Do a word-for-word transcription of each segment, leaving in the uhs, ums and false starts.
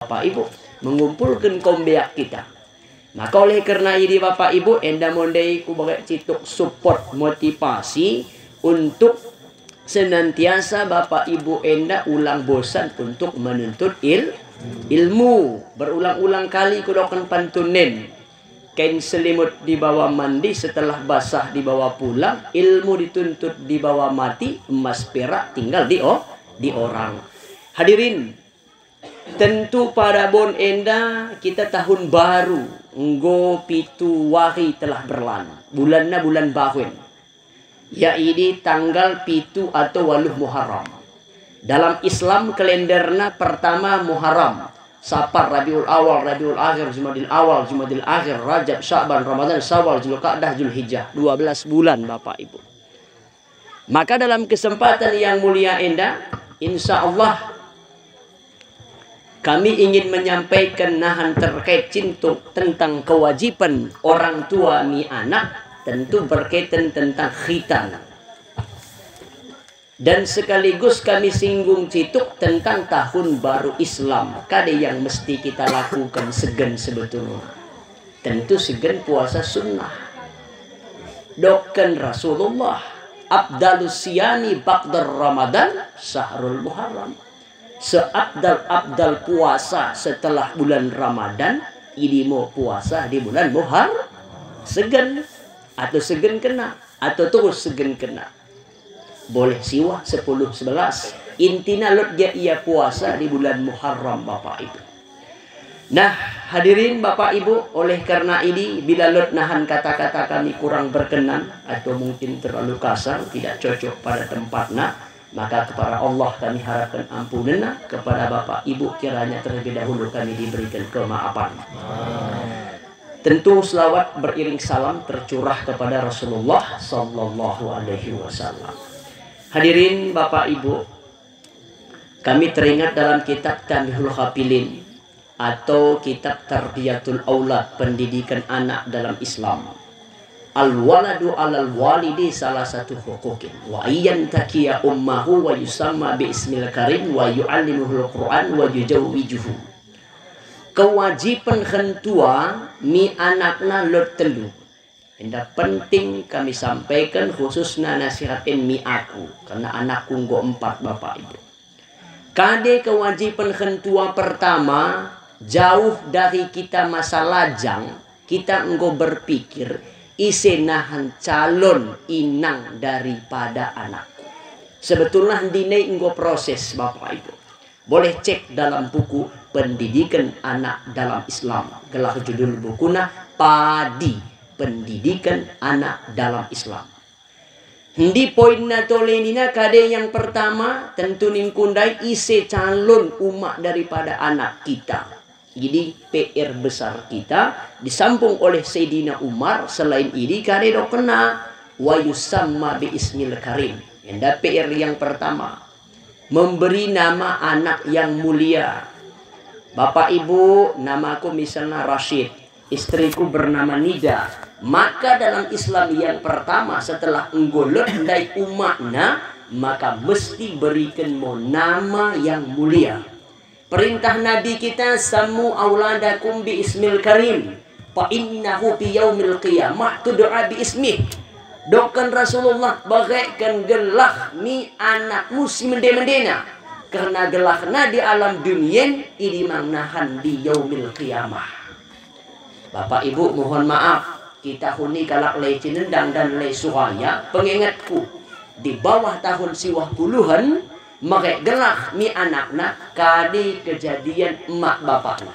Bapak Ibu, mengumpulken kaum beak kita. Maka oleh kerna idi Bapak Ibu, enda mo ndai kubage cituk support motivasi untuk senantiasa Bapak Ibu enda ulang bosan untuk menuntut il-, ilmu. Berulang-ulang kali kudokken pantunnen. Kain selimut dibawa mandi, setelah basah dibawa pulang, ilmu dituntut dibawa mati, emas perak tinggal di o-, di orang. Hadirin, tentu pada bon enda kita tahun baru, enggo pitu wari telah berlalu. Bulanna bulan Bahun. Yaidi tanggal pitu atau waluh Muharram. Dalam Islam kalenderna pertama Muharram, Safar, Rabiul Awal, Rabiul Akhir, Jumadil Awal, Jumadil Akhir, Rajab, Sya'ban, Ramadan, Syawal, Zulka'dah, Zulhijjah. Dua belas bulan, Bapak Ibu. Maka dalam kesempatan yang mulia enda, insya Allah, kami ingin menyampaikan nahan terkait cintuk tentang kewajiban orang tua mi anak, tentu berkaitan tentang khitan. Dan sekaligus kami singgung cituk tentang tahun baru Islam. Kade yang mesti kita lakukan segen sebetulna? Tentu segen puasa sunnah. Dokken Rasulullah, "Afdalus siyami ba'da Ramadan syahrul Muharram." Seabdal-abdal puasa setelah bulan Ramadan, idi mo puasa di bulan Muhar-, segen, atau segen kena, atau terus segen kena. Boleh siwah, sepuluh, sebelas. Intina lot gia ia puasa di bulan Muharram, Bapak Ibu. Nah, hadirin Bapak Ibu, oleh karena idi, bila lot nahan kata-kata kami kurang berkenan, atau mungkin terlalu kasar, tidak cocok pada tempatna, maka kepada Allah kami harapkan ampunenna, kepada Bapak Ibu kiranya terlebih dahulu kami diberikan kemaafan. Tentu selawat beriring salam tercurah kepada Rasulullah sallallahu alaihi wasallam. Hadirin Bapak Ibu, kami teringat dalam kitab Tanbihul Ghafilin atau kitab Tarbiyatul Aulad, pendidikan anak dalam Islam. Al-waladu alal walidi salasatu huquqin. Wa ayyan takiya ummahu wa yusamma bi ismil karim wa yu'allimuhul Qur'an wa yujawwijuhu. Kewajiben hentua mi anakna lot tellu. Enda penting kami sampaiken, khususna nasihat en mi aku, karena anakku enggo empat, Bapak Ibu. Kade kewajiben hentua pertama, jauh dari kita masa lajang, kita enggo berpikir, ise nahan calon inang daripada anakku. Sebetulna ndine enggo proses, Bapak Ibu. Boleh cek dalam buku Pendidikan Anak dalam Islam, gelah judul bukuna Padi, Pendidikan Anak dalam Islam. Ndi poinna tole nina? Kade yang pertama, tentu ningku ndai ise calon umak daripada anak kita. Jadi P R besar kita disambung oleh Sayyidina Umar, selain idi kade dokkenna, wa yusamma bi ismil karim. Enda P R yang pertama. Memberi nama anak yang mulia. Bapak Ibu, namaku misalna Rashid, istriku bernama Nida. Maka dalam Islam yang pertama setelah enggo lot ndai umakna, maka mesti beriken mo nama yang mulia. Perintah Nabi kita, "Sammu auladakum bi ismil karim, fa innahu fi yaumil qiyamah tud'a bi ismih." Dokken Rasulullah, "Bageken gelah mi anakmu si mende-mendena, kerna gelahna di alam dunia en idi mang nahan di yaumil qiyamah." Bapak Ibu, mohon maaf, kita huni kalak lae Cinendang dan lae Suraya, pengingetku, di bawah tahun siwah puluhen, merek gelah mi anakna kade kejadian emak bapakna.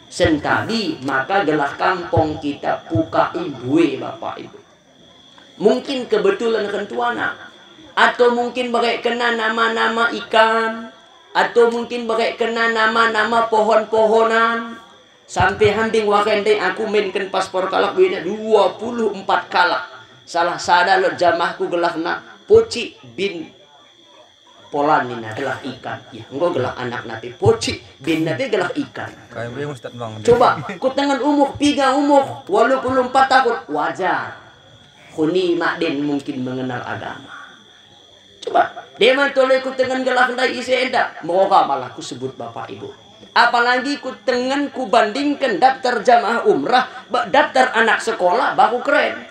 Sentabi maka gelah kampong kita pukak i mbue, Bapak Ibu. Mungkin kebetulan hentuana, atau mungkin berekkenna nama-nama ikan, atau mungkin berekkenna nama-nama pohon-pohonan. Sampe hambing wah ende aku menken paspor kalak, bena dua puluh empat kalak. Salah sada lot jamahku gelahna Pocik bin Polan nina, gelah ikan. Ya, enggo gelah anakna pe Pocik, binna pe gelah ikan. Coba, kutengen umur, piga umur, waluh puluh empat tahun, wajar. Huni madeng mungkin mengenal agama. Coba, dema tole kutengen gelah ndai ise enda, merora malah kusebut Bapak Ibu. Apalagi kutengen kubandingken daftar jamaah umrah, ba-, daftar anak sekolah, bah kukeren.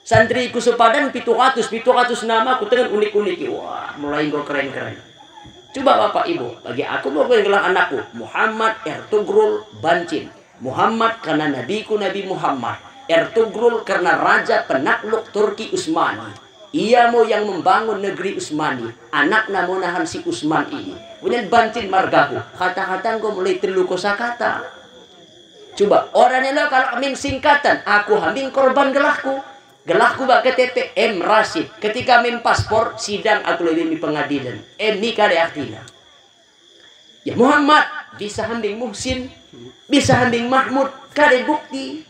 Santriku sepadan pitu ratus, pitu ratus nama kutengen unik-unik. Wah, mulai enggo keren-keren. Cuba Bapak Ibu, bagi aku mo kubaen gelah anakku, Muhammad Ertugrul Bancin. Muhammad karena nabiku Nabi Muhammad. Ertugrul karena raja penakluk Turki Utsmani. Ia mo yang membangun negeri Utsmani. Anakna mo nahan si Utsman ini. Kemudian Bancin margaku. Kata-kata enggo mulai tellu kosakata. Cuba, oda nelo kalak min singkatan, aku hambing korban gelahku. Gelahku bak K T P M Rasid. Ketika min paspor, sidang aku lebih mi pengadilen. M ni kade artina. Ya Muhammad, bisa hambing Muhsin, bisa hambing Mahmud, kade bukti.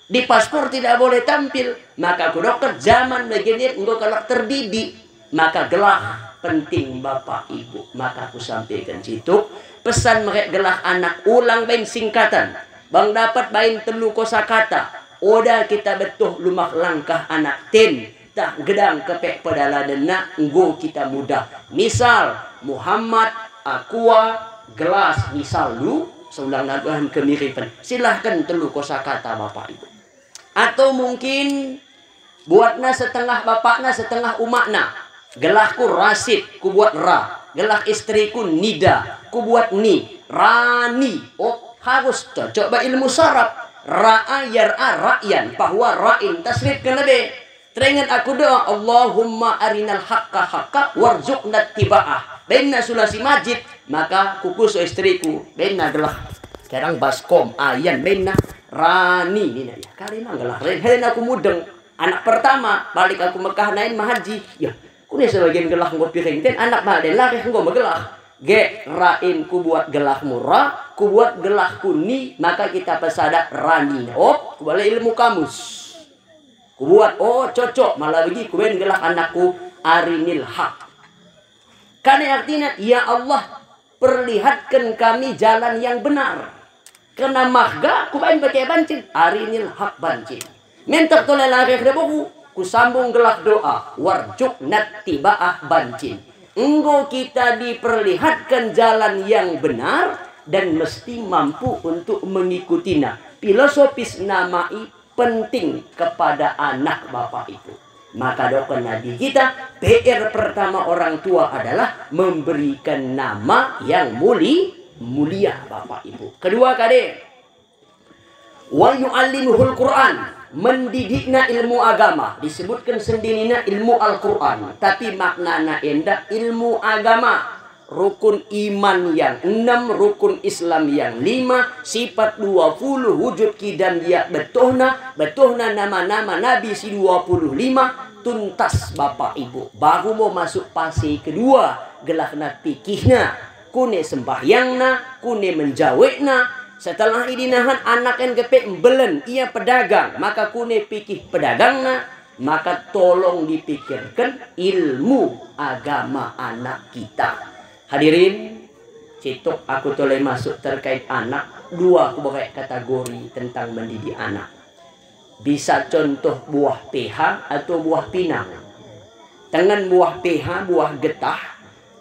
Di paspor tidak boleh tampil, maka kudokken zaman begini enggo kalak terdidik. Maka gelah penting Bapak Ibu, maka kusampaiken situk, pesan merek gelah anak ulang bain singkatan. Bang dapat bain tellu kosakata, oda kita bettuh lumak langkah anak ten, tah gedang kepek pedaladenna enggo kita mudah. Misal, Muhammad, aqua, gelas, misal lu, seulangna bahan kemiripen. Silahken tellu kosakata Bapak Ibu. Atau mungkin buatna setengah bapakna, setengah umakna. Gelahku Rasid, kubuat ra. Gelah istriku Nida, kubuat ni. Rani. Oh, harus cocok ba ilmu saraf. Ra'a yar'a ra'yan, bahwa ra'in tasrifken lebe. Teringet aku doa, Allahumma arinal haqqa haqqa warzuqna ittiba'ah. Bainna sulasi majid, maka kukuso istriku, bainna gelah. Kadang baskom, ayan bainna, Rani nina ia. Kari mang gelah, ren, ren aku mudeng. Anak pertama, balik aku Mekah nain mahaji. Ya, kune sebagian gelah enggo piring ten, anak baden lareh enggo megelah. Ge, ra'in kubuat gelahmu ra, kubuat gelahku ni, maka kita pesada Rani. Op, kubale ilmu kamus. Kubuat, oh, cocok, malah begi kubaen gelah anakku Arinil Haq. Kade artina, ya Allah, perlihatken kami jalan yang benar. Kena mahga, kubaen bage Bancin, Arinil Haq Bancin. Mentek tole lareh deboku, kusambung gelah doa, warzuqna ittiba'ah Bancin. Enggo kita diperlihatken jalan yang benar dan mesti mampu untuk mengikutinya. Filosofis nama i penting kepada anak Bapak Ibu. Maka dokken Nabi kita, P R pertama orang tua adalah memberikan nama yang muli-, mulia Bapak Ibu. Kedua kade, wa yu'allimuhul Qur'an, mendidikna ilmu agama, disebutken sendinina ilmu Al-Qur'an, tapi maknana enda ilmu agama. Rukun iman yang enem, rukun Islam yang lima, sifat dua puluh, wujud kidam dia bettohna, bettohna nama-nama nabi si dua puluh lima, tuntas Bapak Ibu. Baru mo masuk fase kedua, gelahna fikihna, kune sembahyangna, kune menjawekna. Setelah idi nahan anak en gepe mbelen, ia pedagang, maka kune fikih pedagangna, maka tolong dipikirken ilmu agama anak kita. Hadirin, situk aku tole masuk terkait anak, dua kubere kategori tentang mendidik anak. Bisa contoh buah peha atau buah pinang. Tengen buah peha, buah getah,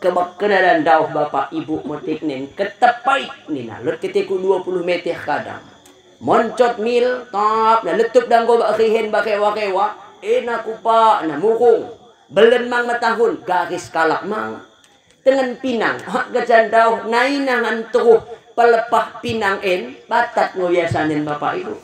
kebekken enda ndauh Bapak Ibu metik nen, ketep pait nina, lot keteku dua puluh meter kadang. Moncot mil, tap, na letup enda enggo bak rihen bak rewa-rewa, ena kupak, na murung. Belen mang metahun, garis kalak mang. Tengen pinang, hak gecan ndauh, nai nahan teruh pelepah pinang en, batat ngo biasanen Bapak Ibu.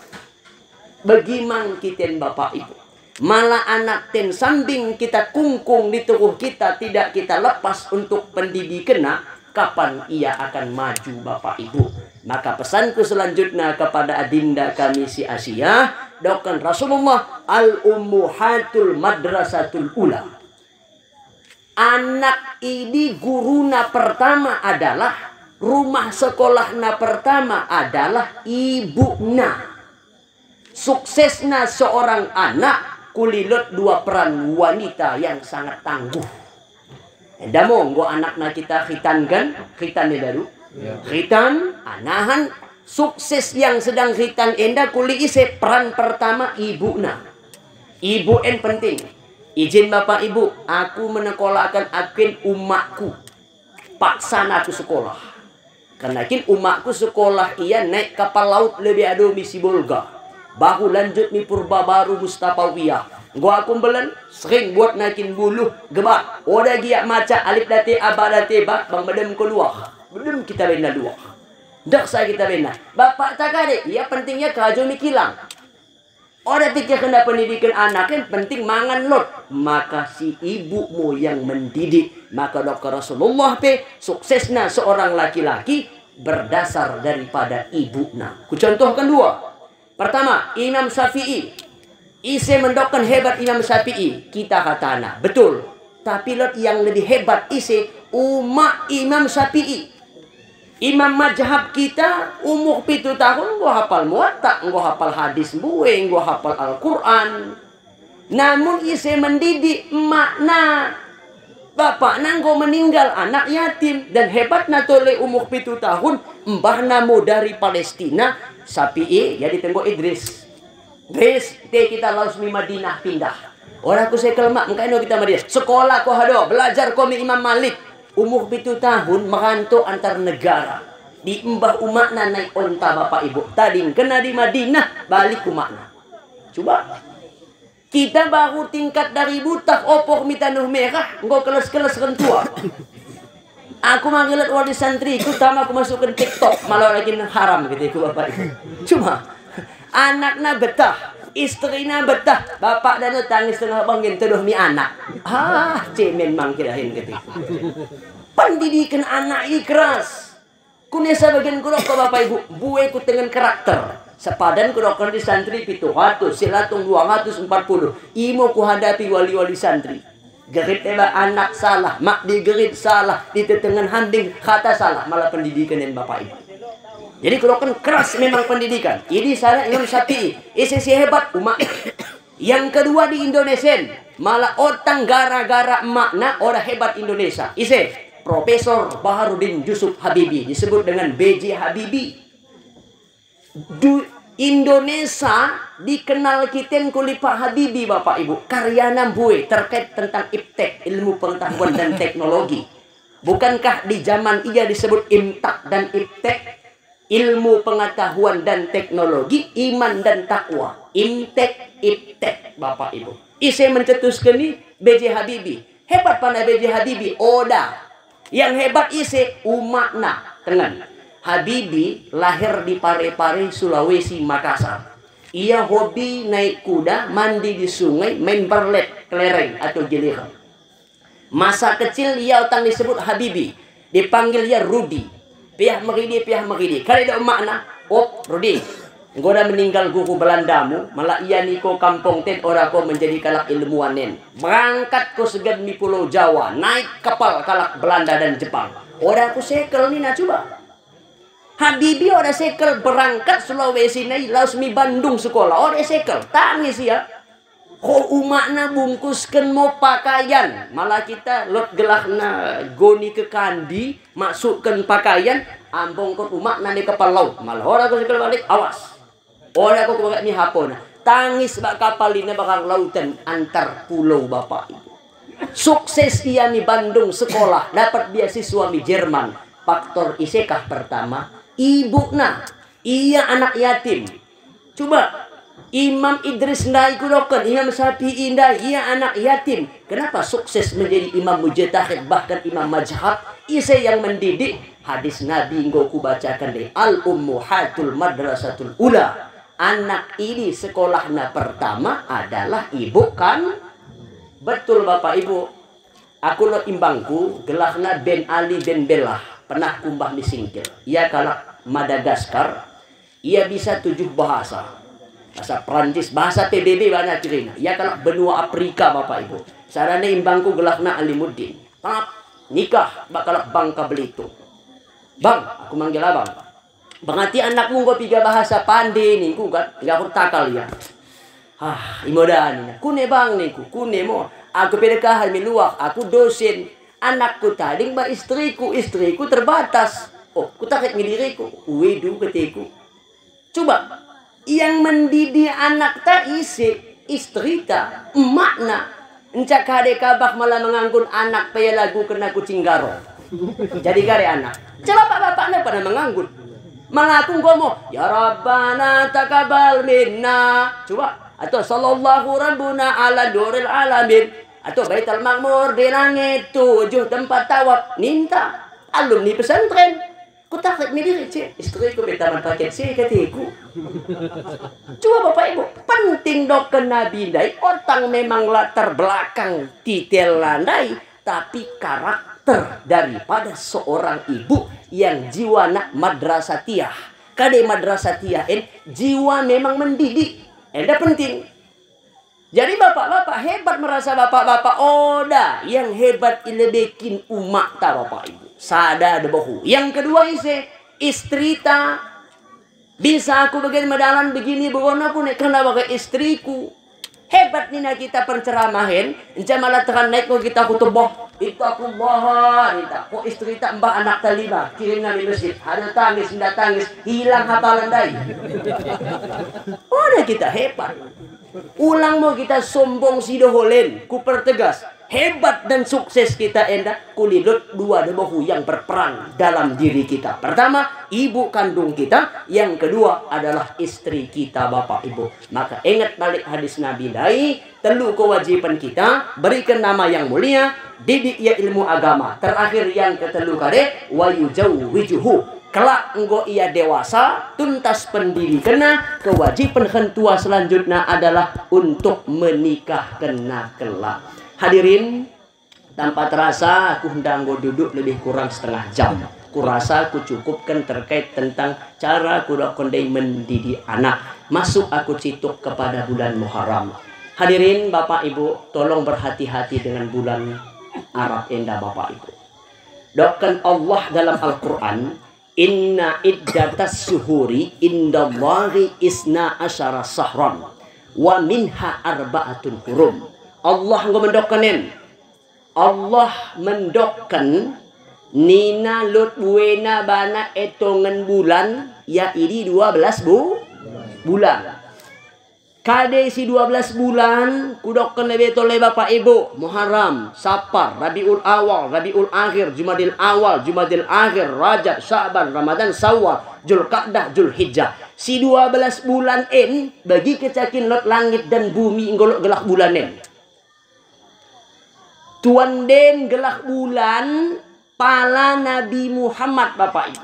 Begi mang kiten Bapak Ibu. Malah anak ten sambing kita kungkung di teruh kita, tidak kita lepas untuk pendidikenna, kapan ia akan maju, Bapak Ibu? Maka pesanku selanjutna kepada adinda kami si Asia, dokken Rasulullah, al-ummuhatul madrasatul ula. Anak idi guruna pertama adalah, rumah sekolahna pertama adalah ibuna. Suksesna seorang anak kulilot dua peran wanita yang sangat tangguh. Enda mo enggo anakna kita khitan kan? Khitan enda du? Ya. Khitan, ah, nahan sukses yang sedang khitan enda kuli ise, peran pertama ibuna. Ibu en penting. Ijin Bapak Ibu, aku menekolaken aku en umakku. Paksana aku sekolah. Kerna kin umakku sekolah ia naik kapal laut lebih ado mi Sibolga. Baru lanjut mi Purba Baru Mustafawiyah. Enggo aku mbelen, sering buat nakin buluh, gebar. Oda gia maca alif date a ba date ba, bang medem ko luah. Medem kita bena luah. Ndeksa kita bena. Bapakta kade, ia penting ia kerajo mi kilang. Oda pikirken pendidiken anak en, penting mangan lot. Maka si ibu mo yang mendidik. Maka dokken Rasulullah pe, suksesna seorang laki-laki berdasar daripada ibuna. Kucontohken dua. Pertama, Imam Syafi'i. Ise mendokken hebat Imam Syafi'i? Kita katana. Betul. Tapi lot yang lebih hebat ise? Umak Imam Syafi'i. Imam mazhab kita umur pitu tahun enggo hapal Muwatta, enggo hapal hadis mbue, enggo hapal Al-Qur'an. Namun ise mendidik? Emakna. Bapakna enggo meninggal, anak yatim. Dan hebatna tole umur pitu tahun, mbahna mo dari Palestina, Syafi'i, jadi tenggo Idris. Idris, te kita laus mi Madinah pindah. Oda kusekel mak, engkai no kita Madinah. Sekolah ko hado, belajar ko mi Imam Malik. Umur pitu tahun merantau antar negara. Diimbah umakna naik onta, Bapak Ibu. Tadingkenna di Madinah, balik umakna. Cuba. Kita baru tingkat dari Butah oper mi Tanoh Merah, enggo keles-keles rentua. Aku manggelet wali santriku, tama aku masukken TikTok, malah lagi haram gitu ku Bapak Ibu. Cuba, anakna betah, istrina betah, bapakna no tangis tengah banggen teddoh mi anak. Ah, cemen mang kirain gitu. Pendidiken anak i keras. Kune sabagen kudok ko Bapak Ibu, mbue kutengen karakter. Sepadan kudokken di santri pitu ratus, si latung dua ratus empat puluh. Imo kuhadapi wali-wali santri. Gerit eba anak salah, mak digerit salah, ditetengen handing kata salah, malah pendidiken en Bapak Ibu. Jadi kudokken keras memang pendidiken. Idi salah Imam Syafi'i, ise si hebat, umak. Yang kedua di Indonesia en, malah otang gara-gara emakna oda hebat Indonesia. Ise? Profesor Baharudin Yusuf Habibie, disebut dengan B J Habibie. Du-, Indonesia dikenal kiten kuli Pak Habibie, Bapak Ibu. Karyana mbue terkait tentang iptek, ilmu pengetahuan dan teknologi. Bukankah di zaman ia disebut imtak dan iptek? Ilmu pengetahuan dan teknologi, iman dan takwa. Imtek, iptek, Bapak Ibu. Ise mencetusken i? B J Habibie. Hebat pana B J Habibie? Oda. Yang hebat ise? Umakna. Tengen. Habibie lahir di Parepare, Sulawesi, Makassar. Ia hobi naik kuda, mandi di sungai, main barlet, kelereng atau giliran. Masa kecil ia otang disebut Habibie, dipanggil ia Rudi. Piah meridi, piah meridi. Kade dok emakna, "Op, Rudi, enggo oda meninggal guru Belandamu, malah ia ni ko kampongten oda ko menjadi kalak ilmuwan en. Berangkat ko seged mi Pulau Jawa, naik kapal kalak Belanda dan Jepang." Oda kusekel nina, cuba. Habibie oda sekel berangkat Sulawesi nai laus mi Bandung sekolah, oda sekel. Tangis ia. Ho umakna bungkusken mo pakaian. Malah kita lot gelahna goni kekandi, masukken pakaian, ambongkon umakna ni kapal laut. Malah oda kusekel balik, awas. Oda ko kubarak ni hapona. Tangis bak kapal i nabarang lautan antar pulau, Bapak Ibu. Sukses ia mi Bandung sekolah, dapat beasiswa mi Jerman. Faktor isekah pertama? Ibuna. Ia anak yatim. Cuba, Imam Idris ndai kudokken, Imam Syafi'i ndai, ia anak yatim. Kenapa sukses menjadi imam mujtahid, bahkan imam mazhab? Ise yang mendidik? Hadis Nabi enggo kubacaken ndai, "Al-ummahatul madrasatul ula." Anak idi sekolahna pertama adalah ibu kan. Betul, Bapak Ibu. Aku lot imbangku, gelahna Ben Ali Ben Bella, pernah kumbah mi singkil. Ia kalak Madagaskar, ia bisa tujuh bahasa. Bahasa Perancis, bahasa P B B bana akhirna. Ia kalak benua Afrika, Bapak Ibu. Sadana imbangku gelahna Alimuddin. Tap, nikah bak kalak Bangka Belitung. "Bang," aku manggil abang. "Bang, ate anakmu enggo piga bahasa pande," ningku kan, piga huruf takal ia. "Ah, imo da," nina. "Kune bang," ningku, "kune mo. Aku pe dekahen mi luah, aku dosen. Anakku tading bak istriku, istriku terbatas. Oh, kutarik mi diriku." "Uwe du," kateku. Cuba, yang mendidik anakta ise? Istrita, emakna. Encak kade kabah malah menganggun anak pe ia laguken aku cinggarong. Jadi gare anak. Coba bapak-bapakna pernah menganggut. Mengaku nggo mo, "Ya Rabbana taqabbal minna." Coba, atau "Sallallahu Rabbuna ala nuril alamin." Atau "Baital Makmur di langit tujuh tempat tawaf." Minta. Alumni pesantren. Kutarik mi diri, "Cik, istriku minta man paket si," kateku. Coba bapak ibu, penting dokken Nabi ndai, oda tang memang latar belakang titelna ndai, tapi karakter daripada seorang ibu yang jiwana madrasatiyah. Kade madrasatiyah en, jiwa memang mendidik. Enda penting. Jadi bapak-bapak hebat merasa bapak-bapak, oda, yang hebat i lebe kin umata bapak ibu. Sada de behu. Yang kedua ise, istrita. Bisa aku bagen medalan begini begona pun, eh, karena bage istriku. Hebat nina kita penceramahen, enca malah terang naik ko kita khutbah. Ittaqullaha, minta. Ko istrita mbah anakta lima, kirimna mi mesjid. Ada tangis, nda tangis, hilang hafalan ndai. Oda kita hebat. Ulang mo kita sombong sidohol en, kupertegas. Hebat dan sukses kita enda, kuli lot dua de behu yang berperan dalam diri kita. Pertama, ibu kandung kita, yang kedua adalah istri kita, bapak ibu. Maka inget balik hadis Nabi ndai, tellu kewajiban kita, berikan nama yang mulia, didik ia ilmu agama. Terakhir yang ketellu kade, wa yuzawwijuhu. Kelak enggo ia dewasa, tuntas pendidikenna, kewajiban kentua selanjutna adalah untuk menikahkenna kelak. Hadirin, tanpa terasa aku enda enggo duduk lebih kurang setengah jam. Kurasa kucukupken terkait tentang cara kudokken ndai mendidik anak. Masuk aku cituk kepada bulan Muharram. Hadirin, bapak ibu, tolong berhati-hati dengan bulan Arab enda, bapak ibu. Dokken Allah dalam Al-Quran, "Inna iddatas syuhuri indallahi isna asyara syahran, wa minha arba'atun hurum." Allah enggo mendokken en. Allah mendokken nina lot buena bana etongen bulan, ia idi dua belas bu-, bulan. Kade si dua belas bulan, kudokken lebe tole bapak ibu, Muharram, Safar, Rabiul Awal, Rabiul Akhir, Jumadil Awal, Jumadil Akhir, Rajab, Sya'ban, Ramadan, Syawal, Julka'dah, Julhijjah. Si dua belas bulan en, bagi kecakin lot langit dan bumi enggo lot gelah bulan en. Tuan den gelah bulan pala Nabi Muhammad, bapak ibu.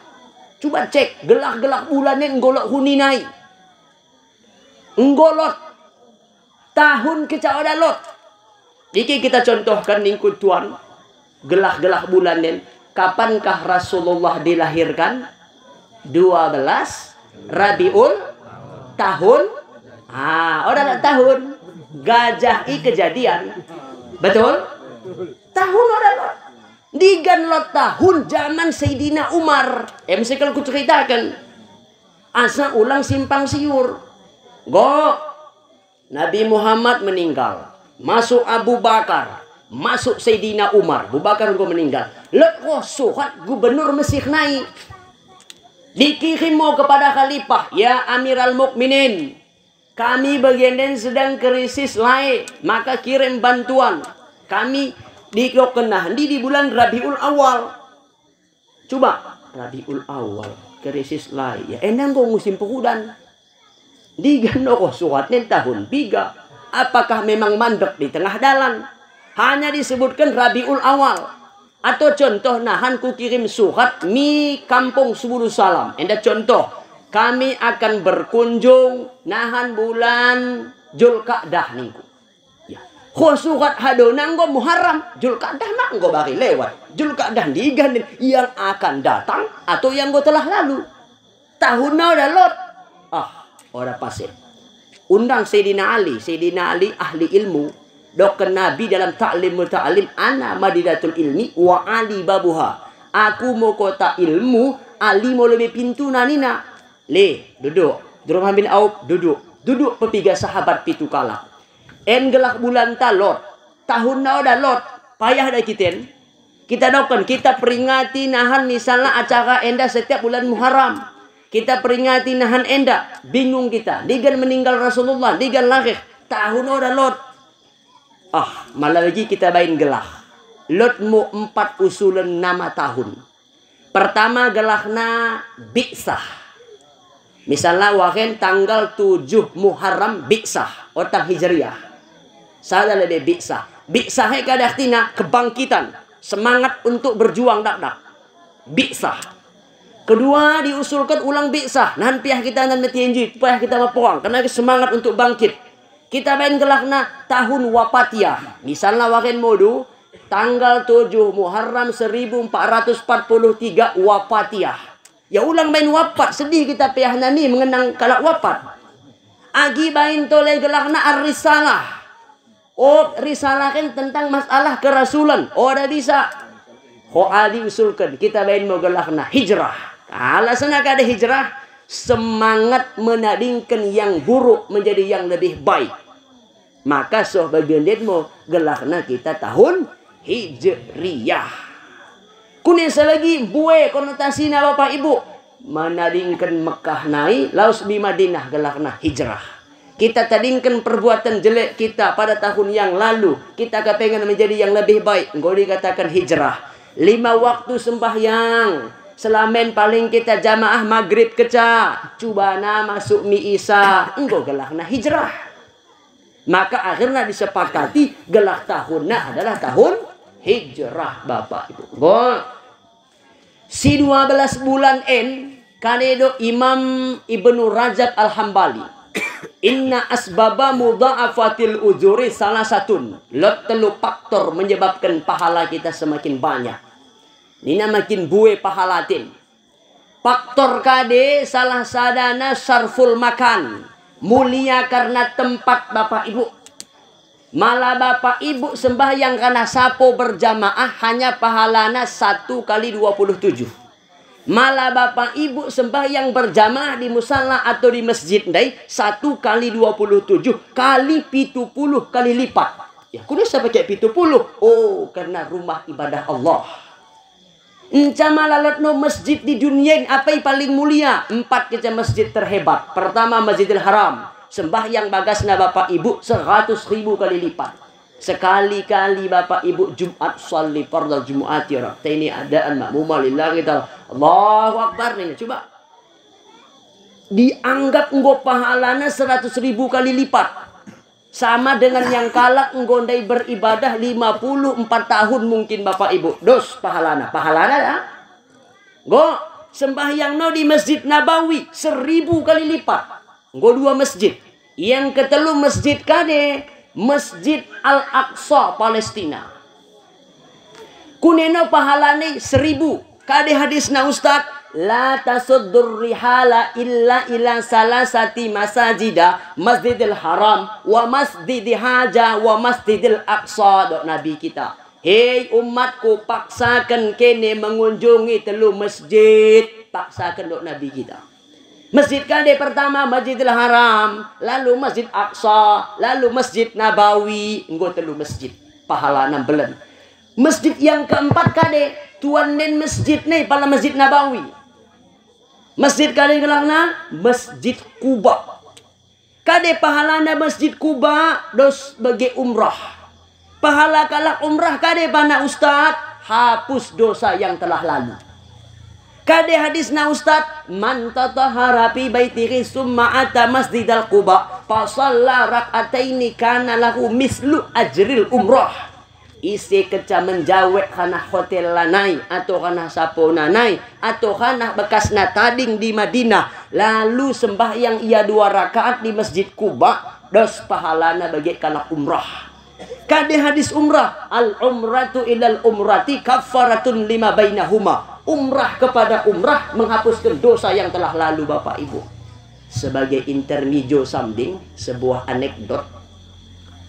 Coba cek, gelah-gelah bulan en enggo lot huni nai. Enggo lot. Tahun keca oda lot. Dike kita contohken ningku tuan. Gelah-gelah bulan en. Kapankah Rasulullah dilahirkan? Dua belas Rabiul tahun. Ah, oda lot tahun. Gajah i kejadian. Betul? Tahun oda lot. Ndigan lot tahun zaman Sayyidina Umar. Em sekel kuceritaken. Asa ulang simpang siur. Enggo Nabi Muhammad meninggal, masuk Abu Bakar, masuk Sayyidina Umar, Abu Bakar enggo meninggal. Lot roh surat gubernur Mesir nai. Dikirim mo kepada khalifah, "Ya Amiral Mukminin, kami bagian en sedang krisis lae, maka kirim bantuan. Kami didokken nahan di, di bulan Rabiul Awal." Coba, Rabiul Awal, krisis lae. Ya, enda enggo musim pehudan. Ndigan roh surat en tahun piga? Apakah memang mandek di tengah dalan? Hanya disebutken Rabiul Awal. Atau contoh nahan kukirim surat mi Kampung Subulu Salam. Enda contoh, kami akan berkunjung nahan bulan Julka'dah ningku. Ya. Ho surat hadona enggo Muharram, Julka'dah ma enggo bari lewat. Julka'dah ndigan en, yang akan datang atau yang enggo telah lalu? Tahunna oda lot. Ah, oda pas en. Undang Sayyidina Ali, Sayyidina Ali ahli ilmu. Dokken Nabi dalam Ta'limul Ta'alim, "Ana madinatul ilmi wa Ali babuha." Aku mo kota ilmu, Ali mo lebe pintuna nina. Le, duduk. Abdurrahman bin Auf, duduk. Duduk pepiga sahabat pitu kalak. En gelah bulanta lot. Tahunna oda lot. Payah da kita en. Kita dokken, kita peringati nahan misalna acara enda setiap bulan Muharram. Kita peringati nahan enda. Bingung kita. Ndigan meninggal Rasulullah, ndigan lahir. Tahun oda lot. Ah, malah bagi kita bain gelah. Lot mo empat usulen nama tahun. Pertama gelahna bi'sah. Misalna wahen tanggal tujuh Muharram bi'sah, otang Hijriah. Sada lebe bi'sah. Bi'sah e kada artina kebangkitan, semangat untuk berjuang dakdak. Bi'sah. Kedua diusulken ulang bi'sah, nahan piah kita nan metienji, piah kita mepoang, kena semangat untuk bangkit. Kita bain gelahna tahun wapatiah. Misalna wahen mo du, tanggal tujuh Muharram seribu empat ratus empat puluh tiga wapatiah. Ya ulang bain wapat, sedih kita piah nani mengenang kalak wapat. Agi bain tole gelahna ar-risalah. Oh, risalah kan tentang masalah kerasulen. Oh, ada bisa. Ho adi usulken, kita bain mo gelahna hijrah. Alasen kade hijrah, semangat menadingken yang buruk menjadi yang lebih baik. Maka soh bagendit mo gelahna kita tahun Hijriah. Kunen salagi mbue konotasina Bapak Ibu, menadingken Mekkah nai, laus mi Madinah gelahna hijrah. Kita tadingken perbuatan jelek kita pada tahun yang lalu, kita kepengen menjadi yang lebih baik, enggo dikataken hijrah. Lima waktu sembahyang, selama en paling kita jamaah magrib keca, cubana masuk mi isa, enggo gelahna hijrah. Maka akhirna disepakati gelah tahunna adalah tahun hijrah, Bapak Ibu. Enggo. Si dua belas bulan en, kade do Imam Ibnu Rajab Al-Hambali. Inna asbaba mudha'afatil ujuri salasatun. Lot tellu faktor menyebabken pahala kita semakin banyak. Nina makin mbue pahalatin. Faktor kade salah sadana syarful makan. Mulia karena tempat, Bapak Ibu. Mala Bapak Ibu sembahyang karena sapo berjamaah hanya pahalana satu kali dua puluh tujuh. Mala Bapak Ibu sembahyang berjamaah di musala atau di masjid ndai, satu kali dua puluh tujuh kali pitu puluh kali lipat. Ya, kuno siapa kayak pitu puluh? Oh, karena rumah ibadah Allah. Enca mala lot no masjid di dunia en, apai paling mulia? Empat kece masjid terhebat. Pertama, Masjidil Haram. Sembahyang bagasna Bapak Ibu seratus ribu kali lipat. Sekali-kali Bapak Ibu Jumat salli fardal Jum'ati, orang teni adaan makmuma lillahi ta'ala. Allahu Akbar nih, coba. Dianggap enggo pahalana seratus ribu kali lipat. Sama dengan yang kalak enggo ndai beribadah lima puluh empat tahun mungkin, Bapak Ibu. Dos pahalana. Pahalana, ya? Enggo sembahyang no di Masjid Nabawi seribu kali lipat. Enggo dua masjid. Yang ketellu masjid kade, Masjid Al-Aqsa, Palestina. Kuneno pahalana seribu. Kade hadisna Ustaz, "La tasuddur rihala illa ila salasati masajida, Masjidil Haram, wa Masjidi Haja, wa Masjidil Aqsa," dok Nabi kita. Hei umatku, paksaken kene mengunjungi tellu masjid. Paksaken, dok Nabi kita. Masjid kade pertama Masjidil Haram, lalu Masjid Aqsa, lalu Masjid Nabawi, enggo tellu masjid. Pahalana mbelen. Masjid yang keempat kade, tuan nen masjid ne pala Masjid Nabawi. Masjid kade gelahna Masjid Quba. Kade pahalana Masjid Quba? Dos bage umrah. Pahala kalak umrah kade pana Ustaz? Hapus dosa yang telah lalu. Kade hadisna Ustaz? "Man tatahhara fi baitihi summa ata Masjidal Quba, fasalla rak'ataini kana lahu mislu ajril umrah." Ise keca menjawek hanah hotella nai, ato hanah sapona nai, ato hanah bekasna tading di Madinah, lalu sembahyang ia dua rakaat di Masjid Quba, dos pahalana bage kalak umrah. Kade hadis umrah, "Al-umratu ilal umrati kaffaratun lima bainahuma." Umrah kepada umrah menghapuskan dosa yang telah lalu, Bapak Ibu. Sebagai intermezzo sambing, sebuah anekdot.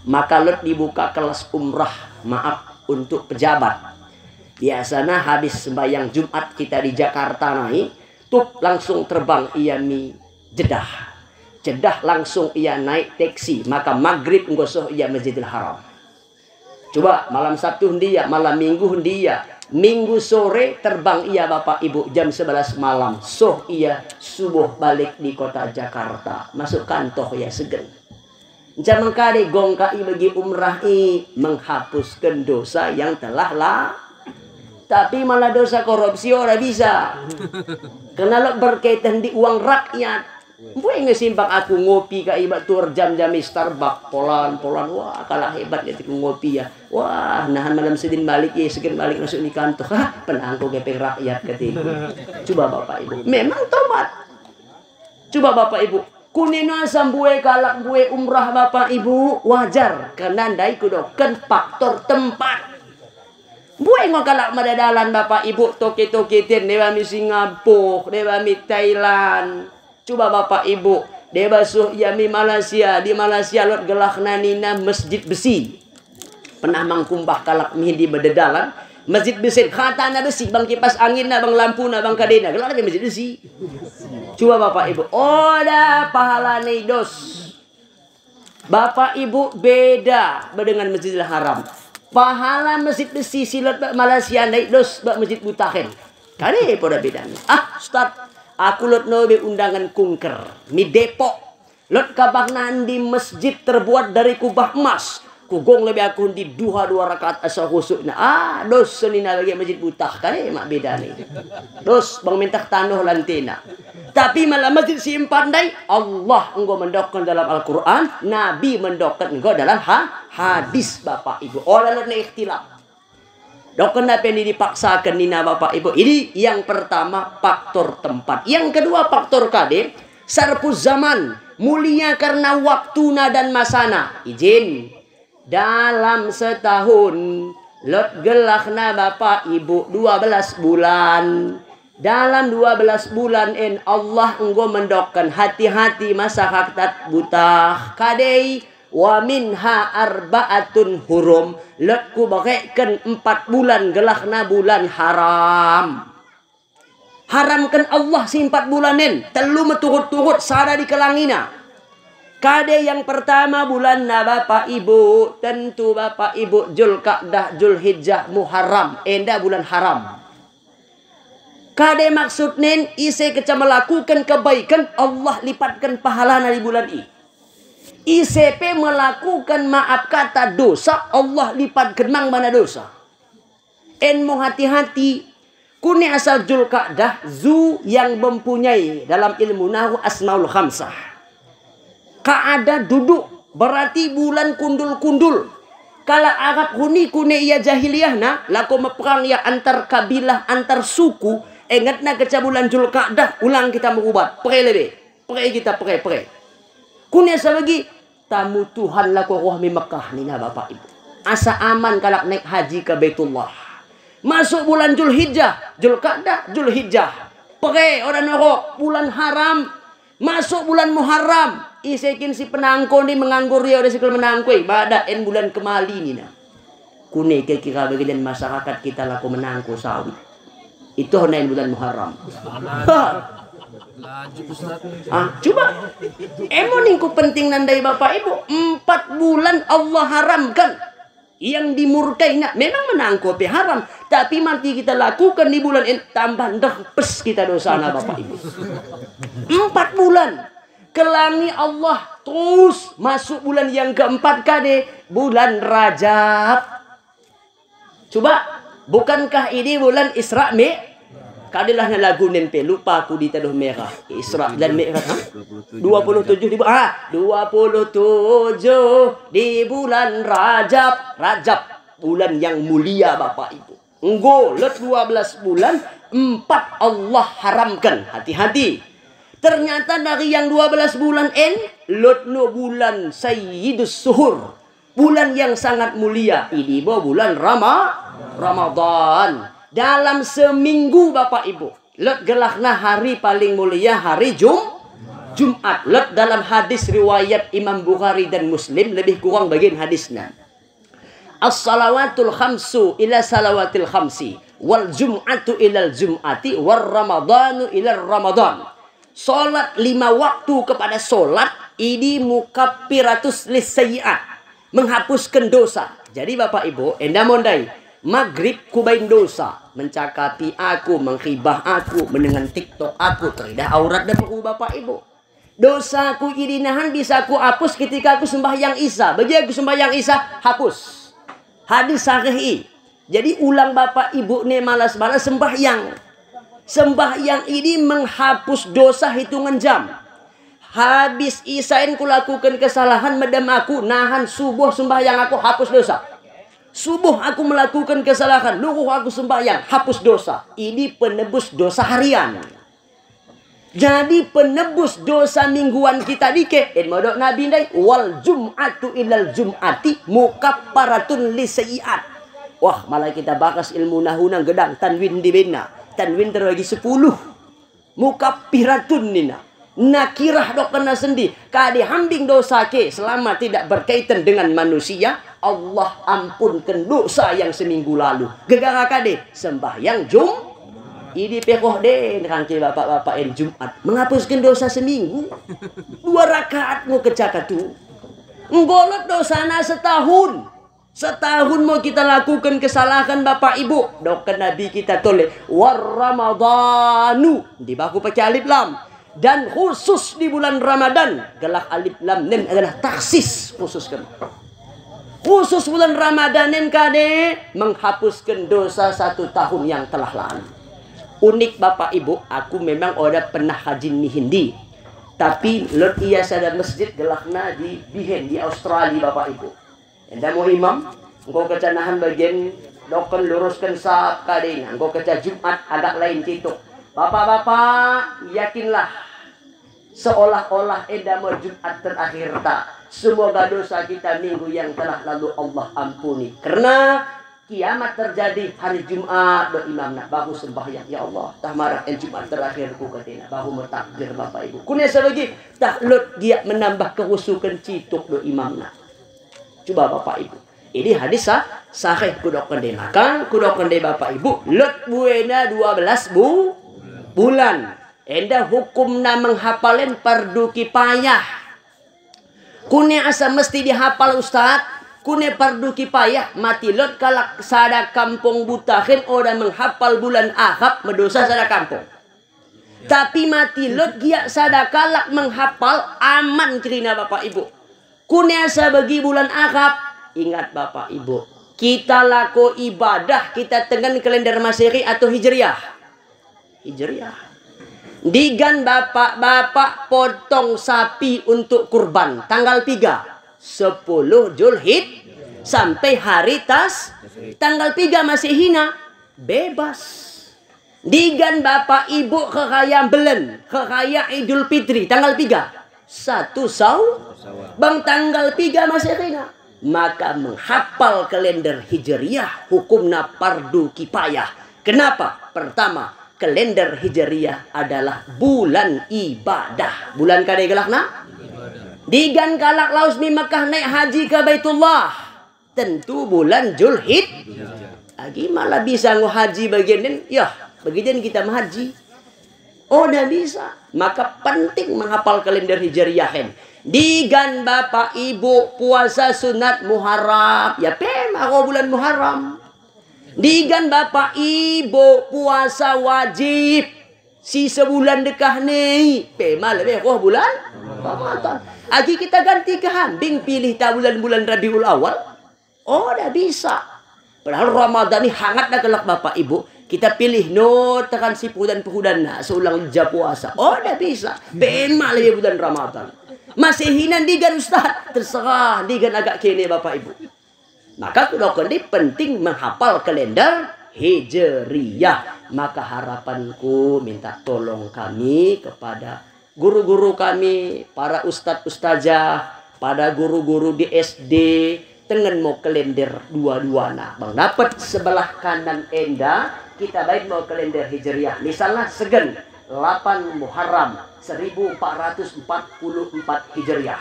Maka lot dibuka kelas umrah, maaf, untuk pejabat. Biasana habis sembahyang Jumat kita di Jakarta nai, tup langsung terbang ia mi Jeddah. Jeddah langsung ia naik teksi, maka magrib enggo soh ia Masjidil Haram. Coba, malam Sabtu ndia, malam Minggu ndia. Minggu sore terbang ia, Bapak Ibu, jam sebelas malam. Soh ia subuh balik di kota Jakarta. Masuk kantor ia segen. Nca mengkade gong ka i bagi umrah i menghapusken dosa yang telah la-, tapi malah dosa korupsi ora bisa. Kerna lot berkaitan di uang rakyat. Mbue nge simpak aku ngopi ka i bak tuor jam-jam i Starbucks, polan-polan, wah, kalak hebat nge tiku ngopi ya. Wah, nahan malam Senin balik, ye, Senin balik masuk ni kantor. Hah, penangko gepeng rakyat ketiku. Cuba Bapak Ibu. Memang tomat. Cuba Bapak Ibu. Kunina asa mbue kalak mbue umrah Bapak Ibu, wajar. Kerna ndai kudokken faktor tempat. Mbue ngo kalak mada dalan Bapak Ibu, toke-toke ten, deba mi Singapura, deba mi Thailand. Cuba Bapak Ibu, deba suh ia mi Malaysia, di Malaysia lot gelahna nina Mesjid Besi. Pernah mengkumbah kalak mi di bada dalan, Mesjid Besi, hatana besi, bang kipas anginna, bang lampuna, bang kadena, gelahna pe Mesjid Besi. Cuba Bapak Ibu, oda pahalana i dos. Bapak Ibu, beda dengan Masjidil Haram. Pahala Mesjid Besi si lot bak Malaysia ndai dos bak Mesjid Butah en. Kade poda bedana. Ah, Ustaz, aku lot no be undangan kunker mi Depok. Lot kabahna ndi mesjid terbuat dari kubah emas. Kugong lebe aku ndi duha dua rakaat asa husukna. Ah, dos senina bagi Mesjid Butah, kade mak bedana. Dos bang mentah tanoh lantena. Tapi malah mesjid si empat ndai, Allah enggo mendokken dalam Al-Quran, Nabi mendokken enggo dalam ha-, hadis, Bapak Ibu. Ola lot ne ikhtilaf. Dokken nape ni dipaksaken nina Bapak Ibu. Ini yang pertama, faktor tempat. Yang kedua, faktor kade, sarpus zaman, mulia karena waktuna dan masana. Izin. Dalam setahun, lot gelahna Bapak Ibu dua belas bulan. Dalam dua belas bulan en Allah enggo mendokken, hati-hati masyarakat Butah. Kade i, wa minha arba'atun hurum. Lot kuberekken empat bulan gelahna bulan haram. Haramken Allah si empat bulan en, tellu meturut-turut, sada dikelangina. Kade yang pertama bulanna Bapak Ibu, tentu Bapak Ibu, Julka'dah, Julhijjah, Muharram, enda bulan haram. Kade maksudna en, ise keca melakuken kebaiken, Allah lipatken pahalana di bulan i. Ise pe melakuken, maap kata, dosa, Allah lipatken mang bana dosa. En mo hati-hati. Kune asal Julka'dah, zu yang mempunyai dalam ilmu nahwu asmaul khamsah. Ka'ada duduk, berarti bulan kundul-kundul. Kalak Arab huni kune ia jahiliyahna, lako meperang ia antar kabilah, antar suku, engetna keca bulan Julka'dah, ulang kita merubat, pere lebe, pere kita, pere, pere. Kune asa bagi, tamu Tuhan lako roh mi Mekkah nina Bapak Ibu. Asa aman kalak naik haji ke Baitullah. Masuk bulan Julhijjah, Julka'dah, Julhijjah. Pere oda norok, bulan haram. Masuk bulan Muharram. Ise kin si penangko ni menganggur ia oda si kal menangko i, bada en bulan kemali nina. Kune kira-kira bagian masyarakat kita lako menangko sawit. Itu nain bulan Muharram. Ha. Ah, cuba. Emo ningku pentingna ndai Bapak Ibu, empat bulan Allah haramken. Yang dimurkaina, memang menangko pe haram, tapi mati kita lakuken di bulan en, tambah nderpes kita dosana Bapak Ibu. Empat bulan. Kelangi Allah terus masuk bulan yang keempat kade, bulan Rajab. Cuba, bukankah idi bulan Isra Mi-, kadelah na lagu nen pe, lupa aku di Tadoh Merah. Isra dan Mi'raj, ha? Dua puluh tujuh di bu-, ah, dua puluh tujuh di bulan Rajab. Rajab, bulan yang mulia, Bapak Ibu. Enggo, lot dua belas bulan, empat Allah haramken. Hati-hati. Ternyata dari yang dua belas bulan en, lot no bulan Sayyidus Suhur. Bulan yang sangat mulia, idi bo bulan Rama-, Ramadan. Dalam seminggu, Bapak Ibu, lot gelahna hari paling mulia, hari Jum-, Jumat. Lot dalam hadis riwayat Imam Bukhari dan Muslim, lebih kurang bagian hadisna. As-salawatul khamsu ila salawatil khamsi, wal jum'atu ilal jum'ati, war ramadanu ilal ramadan. Solat lima waktu kepada solat, idi mukaffiratus lis sayyi'at, menghapusken dosa. Jadi Bapak Ibu, enda mo ndai, magrib kubain dosa, mencakapi aku, mengkhibah aku, menengen TikTok aku, teridah aurat dam aku Bapak Ibu. Dosaku idi nahan bisa kuapus ketika aku sembahyang Isya. Bagi aku sembahyang Isya, hapus. Hadis sahih i. Jadi ulang bapak ibu ne malas-malas sembahyang. Sembahyang idi menghapus dosa hitungan jam. Habis Isya en kulakuken kesalahan, medem aku, nahan subuh sembahyang aku, hapus dosa. Subuh aku melakuken kesalahan, luhuh aku sembahyang, hapus dosa. Idi penebus dosa harian. Jadi penebus dosa mingguan kita dike, en modok Nabi ndai, "Wal jum'atu ilal jum'ati mukaffaratun lisayyi'at." Wah, malah kita bakas ilmu nahu nang gedang tanwin di benna. Tanwin terbagi sepuluh. Mukaffiratun nina. Nakirah dokkenna sendi. Kade hambing dosa ke selama tidak berkaitan dengan manusia, Allah ampunken dosa yang seminggu lalu. Gegara kade sembahyang Jum. Idi pe koh den kangke bapak-bapak en Jumat menghapusken dosa seminggu. Dua rakaat ngo kecaka tu. Enggo lot dosana setahun. Setahun mo kita lakuken kesalahan, bapak ibu. Dokken Nabi kita tole, "War Ramadanu." Dibaku pake alif lam. Dan khusus di bulan Ramadan, gelah alif lam nen adalah takhsis, khususken. Khusus bulan Ramadan en kade menghapusken dosa satu tahun yang telah lalu. Unik bapak ibu, aku memang oda pernah haji ni hindi. Tapi lot ia sada masjid gelahna di Bihen di Australia, bapak ibu. Enda mo imam, enggo keca nahan bagen dokken lurusken sap kade ina, enggo keca Jumat agak lain cituk. Bapak-bapak, yakinlah, seolah-olah enda mo Jumat terakhirta. Semoga dosa kita minggu yang telah lalu Allah ampuni. Kerna kiamat terjadi hari Jumat, do imamna, bahu sembahyang, "Ya Allah, tah marah en Jumat terakhirku," katena, bahu metakbir, bapak ibu. Kune sabagi, tah lot gia menambah kehusuken cituk, do imamna. Cuba bapak ibu. Ini hadis sa-, sahih kudokken dai. Maka kudokken dai bapak ibu, lot buena dua belas bu-, bulan. Enda hukumna menghapal en pardu kipayah. Kune asa mesti dihapal ustad, kune pardu kipayah, mati lot kalak sada kampung Butahin oda menghapal bulan Ahab, medosa sada kampung. Tapi mati lot gia sada kalak menghapal, aman kerina bapak ibu. Kune asa bagi bulan Ahab, ingat bapak ibu, kita lako ibadah, kita tengen kalender Masehi atau Hijriah? Hijriah. Digan bapak-bapak potong sapi untuk kurban tanggal piga, sepuluh Julhid, sampai hari tas, tanggal piga Masehina, bebas. Digan bapak ibu keraya mbelen, keraya Idul Fitri, tanggal piga. Satu Saw-, bang tanggal piga Masehina. Maka menghapal kalender Hijriah hukumna pardu kipayah. Kenapa? Pertama, kalender Hijriah adalah bulan ibadah. Bulan kade gelahna? Digan kalak laus mi Mekah naik haji ke Baitullah. Tentu bulan Julhid. Agi malah bisa ngo haji bagian den, yah, bagian kita menghaji. Oda bisa. Maka penting menghapal kalender Hijriah en. Digan bapak ibu puasa sunat Muharram. Ya pe ma ko bulan Muharram. Digan bapak ibu puasa wajib. Si sebulan dekah nei. Pe ma lebih ko bulan Ramadan. Agi kita ganti kehambing pilihta bulan-bulan Rabiul Awal. Oda bisa. Padahal Ramadan ni hangat dah kelak bapak ibu. Kita pilih no tekan si pehudan-pehudanna seulang leja puasa. Oda bisa. Pe ma lebe bulan Ramadan. Masehina digan ustad. Terserah digan agak kene bapak ibu. Maka kudokken dai penting menghapal kalender Hijriah. Maka harapanku minta tolong kami kepada guru-guru kami, para ustad-ustazah, pada guru-guru di S D, tengen mo kalender dua-duana. Bang dapet sebelah kanan enda, kita bain mo kalender Hijriah. Misalna segen, lapan Muharram, seribu empat ratus empat puluh empat Hijriah.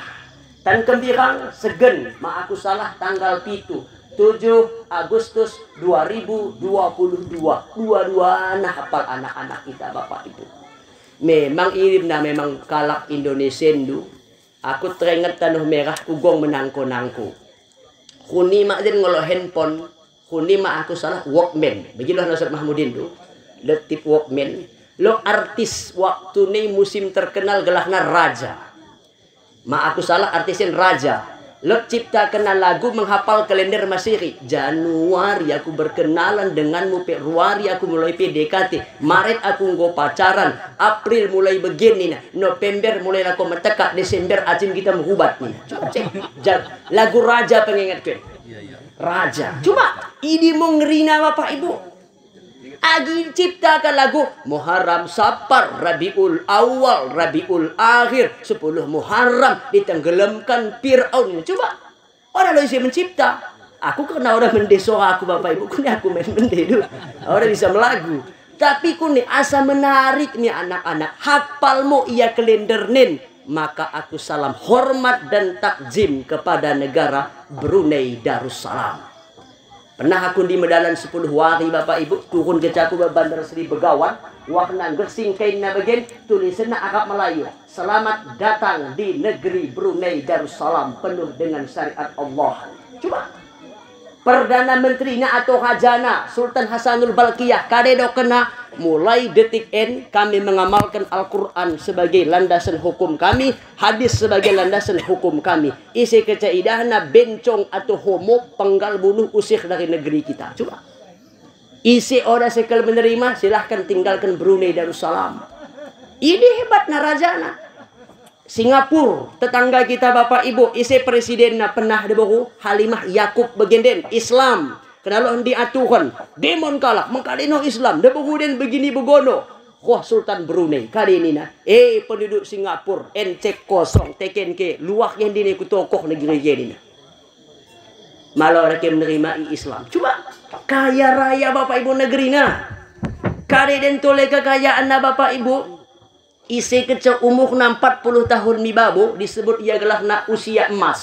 Tan kembirang segen, ma aku salah tanggal pitu, tujuh Agustus dua ribu dua puluh dua. Dua-duana hapal anak-anak kita, bapak ibu. Memang irimna memang kalak Indonesia ndu. Aku teringet Tanoh Merah kugong menangko-nangko. Kuni ma den ngolo handphone, kuni ma aku salah Walkman. Bagi lo Ustad Mahmudin ndu. Letip Walkman. Lot artis waktu nai musim terkenal gelahna Raja. Ma aku salah, artis en Raja. Lot ciptakenna lagu menghapal kalender Masehi. Januari aku berkenalan denganmu, Februari aku mulai P D K T, Maret aku enggo pacaran, April mulai bage nina, November mulai lako metekka, Desember acim kita merubat nina. Coba cek. Ja-, lagu Raja pengingatku. Raja. Coba, idi mo ngerina Bapak Ibu. Agi ciptaken lagu Muharram, Safar, Rabiul Awal, Rabiul Akhir, sepuluh Muharram, ditenggelamkan Fir'aun. Coba, oda lot ise mencipta. Aku kena oda mende sora aku, Bapak Ibu, kune aku main mende du. Oda bisa melagu. Tapi kune asa menarik ni anak-anak, hapal mo ia kalender nen. Maka aku salam hormat dan takzim kepada negara Brunei Darussalam. Pernah aku ndi medalan sepuluh wari, Bapak Ibu, turun kecaku ba Bandar Sri Begawan, wah nanggersing kainna bagen, tulisenna Arab Melayu, "Selamat datang di negeri Brunei Darussalam, penuh dengan syariat Allah." Coba. Perdana Menterina atau Rajana, Sultan Hasanul Balkiyah, kade dokkenna, "Mulai detik en kami mengamalkan Al-Quran sebagai landasan hukum kami, hadis sebagai landasan hukum kami." Ise kecak idahna bencong atau homo, penggal, bunuh, usir dari negeri kita. Coba. Ise oda sekel menerima, silahkan tinggalkan Brunei Darussalam. Idi hebatna rajana. Singapura, tetangga kita Bapak Ibu, ise presidenna pernah diboru, Halimah Yacob bagen den, Islam. Kennah lot ndi aturen, demon kalak, mengkadeno Islam, diboru den begini begono. Koh Sultan Brunei, kade nina, "Eh, penduduk Singapura, en cek kosong, teken ke, luah ke ndine kutokoh negeri ke," nina. Malo reke menerima i Islam. Coba, kaya raya Bapak Ibu negerina. Kade den tole kekayaanna Bapak Ibu. Ise kecak umurna empat puluh tahun mi babo, disebut ia gelahna usia emas.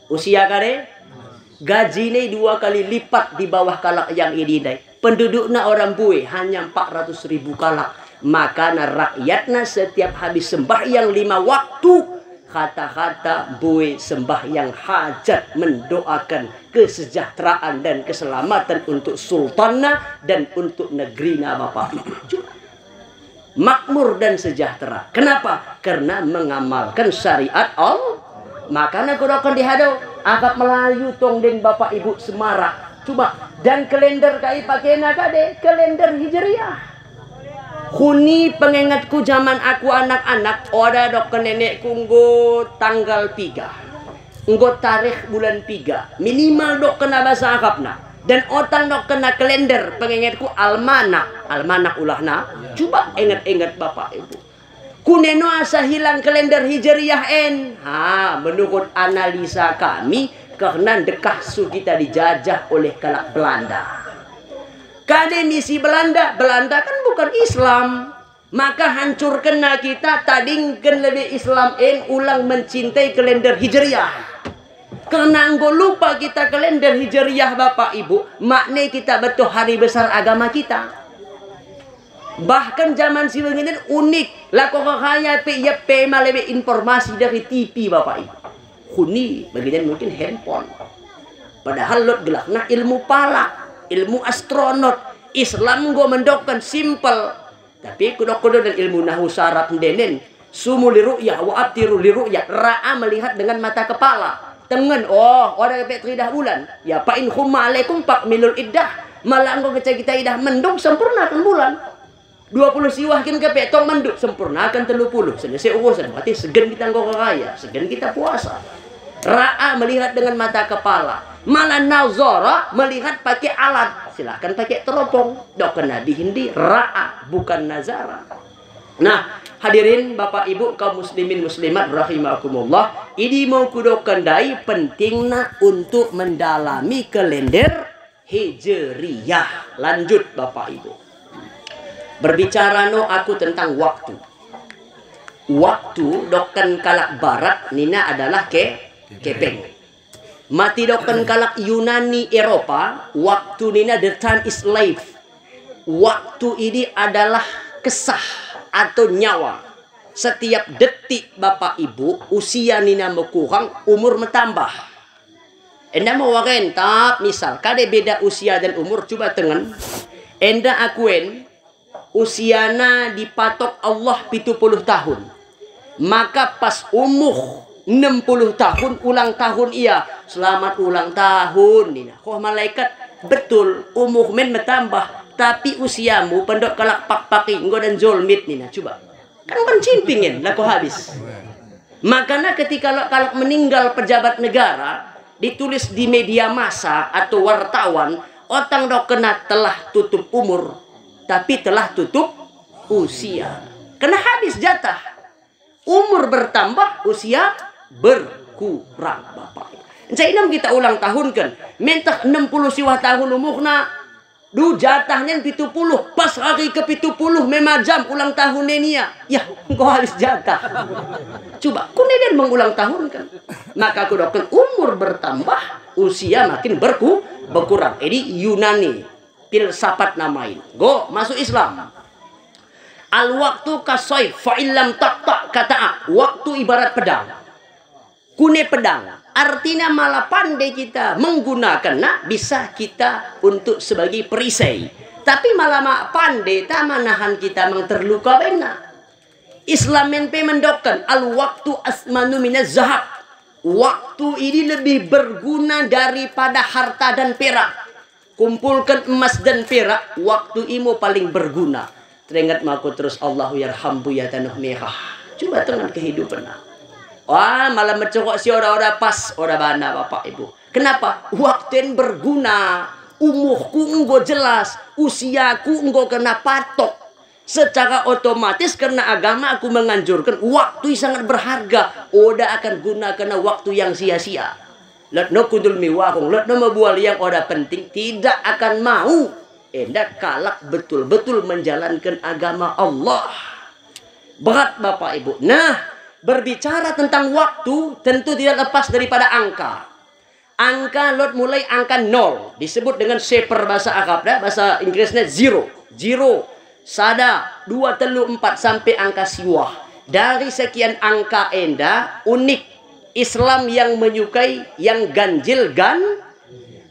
Usia kade? Gajina dua kali lipat di bawah kalak yang idi ndai. Pendudukna oda mbue, hanya empat ratus ribu kalak. Makana rakyatna setiap habis sembahyang lima waktu, kata-kata mbue sembahyang hajat mendoakan kesejahteraan dan keselamatan untuk sultanna dan untuk negerina Bapak Ibu. Makmur dan sejahtera. Kenapa? Karena mengamalkan syariat Allah. Makana kudokken di hadau, akap Melayu tong den Bapak Ibu semarak. Coba, dan kalender kai pakena kade, kalender Hijriah. Kune pengingatku zaman aku anak-anak, oda dokken nenekku enggo tanggal piga. Enggo tarikh bulan piga, minimal dokkenna basa Arabna. Dan oda tang dokkenna kalender, pengingatku almanak. Almanak ulahna, coba inget-inget Bapak Ibu. Kuneno asa hilang kalender Hijriah en? Ha, menurut analisa kami, karena ndekkah su kita dijajah oleh kalak Belanda. Kade misi Belanda, Belanda kan bukan Islam. Maka hancurkenna kita, tadingken lebbe Islam en, ulang mencintai kalender Hijriah. Karena enggo lupa kita kalender Hijriah, Bapak Ibu, makna kita bettoh hari besar agama kita. Bahkan zaman sibagenden unik, lako reraya pe ia pe ma lebbe informasi dari T V, Bapak Ibu. Kune bagenden mungkin handphone. Padahal lot gelahna ilmu falak, ilmu astronot. Islam enggo mendokken simpel. Tapi kudokken do dengan ilmu nahwu saraf ndenen, sumu li ru'yah wa aftiru li ru'yah, ra'a melihat dengan mata kepala. Tengen, oh, oda pe teridah bulan. Ya, fa in ghumma alaikum fakmilul iddah. Mala enggo kecak kita idah mendung, sempurnaken bulan. Dua puluh siwah kin kepe tong mendung, sempurnaken tellu puluh. Selesai urusan, berarti segen kita enggo reraya, segen kita puasa. Ra'a melihat dengan mata kepala. Mala nazara melihat pakai alat. Silahkan pakai teropong. Dokken Nabi hindi ra'a, bukan nazara. Nah, hadirin Bapak Ibu kaum muslimin muslimat rahimakumullah, idi mo kudokken ndai pentingna untuk mendalami kalender Hijriah. Lanjut, Bapak Ibu. Berbicara no aku tentang waktu. Waktu dokken kalak Barat nina adalah ke-, kepeng. Mate dokken kalak Yunani Eropa, waktu nina the time is life. Waktu ini adalah kesah atau nyawa. Setiap detik, Bapak Ibu, usia nina mekurang, umur metambah. Enda mo warentap, misal, kade beda usia dan umur, coba tengen. Enda aku en, Usiana dipatok Allah pitu puluh tahun. Maka pas umuh enem puluh tahun, ulang tahun ia. "Selamat ulang tahun," nina. Koh malaikat, "Betul, umuhmu en metambah, tapi usiamu pe ndok kalak pakpak i, enggo oda njolmit," nina. Cuba. Kan mencimping en, lako habis. Makana ketika lo kalak meninggal pejabat negara, ditulis di media massa atau wartawan, oda tang dokkenna telah tutup umur, tapi telah tutup usia. Kena habis jatah. Umur bertambah, usia berkurang, Bapak. Nca inem kita ulang tahunken, mentah enem puluh siwah tahun umuhna, du, jatahna en pitu puluh, pas hari kepitu puluh memajam ulang tahun en ia. Yah, enggo habis jatah. Cuba, kune deng mengulang tahunken. Maka kudokken umur bertambah, usia makin berku-, berkurang. Jadi Yunani, filsafat namain. Go, masuk Islam. Al-waktu kassaif, fa in lam taqta' qata'ak. Waktu ibarat pedang. Kune pedang. Artina mala pande kita menggunakenna, bisa kita untuk sebagai perisai. Tapi mala mak pande, tama nahan kita mang terluka bainna. Islam en pe mendokken, "Al-waktu asmanu minaz zahab." Waktu ini lebih berguna daripada harta dan perak. Kumpulken emas dan perak, waktu i mo paling berguna. Teringet mo aku terus Allahu yarham Buya Tanoh Merah. Cuba tengen kehidupenna. Wah, mala mencokok si oda-oda pas, oda bana, Bapak Ibu. Kenapa? Waktu en berguna. Umuhku enggo jelas, usiaku enggo kena patok. Secara otomatis, karena agama aku menganjurken, waktu i sangat berharga. Oda akan gunakenna waktu yang sia-sia. Lot no kundul mi warung, lot no mebual yang oda penting, tidak akan mau enda kalak betul-betul menjalankan agama Allah. Berat, Bapak Ibu. Nah, berbicara tentang waktu, tentu tidak lepas daripada angka. Angka lot mulai angka nol, disebut dengan seper bahasa Arab, dah, bahasa Inggrisnya zero. Zero, sada, dua, tellu, empat, sampai angka siwah. Dari sekian angka enda, unik. Islam yang menyukai yang ganjil gan-,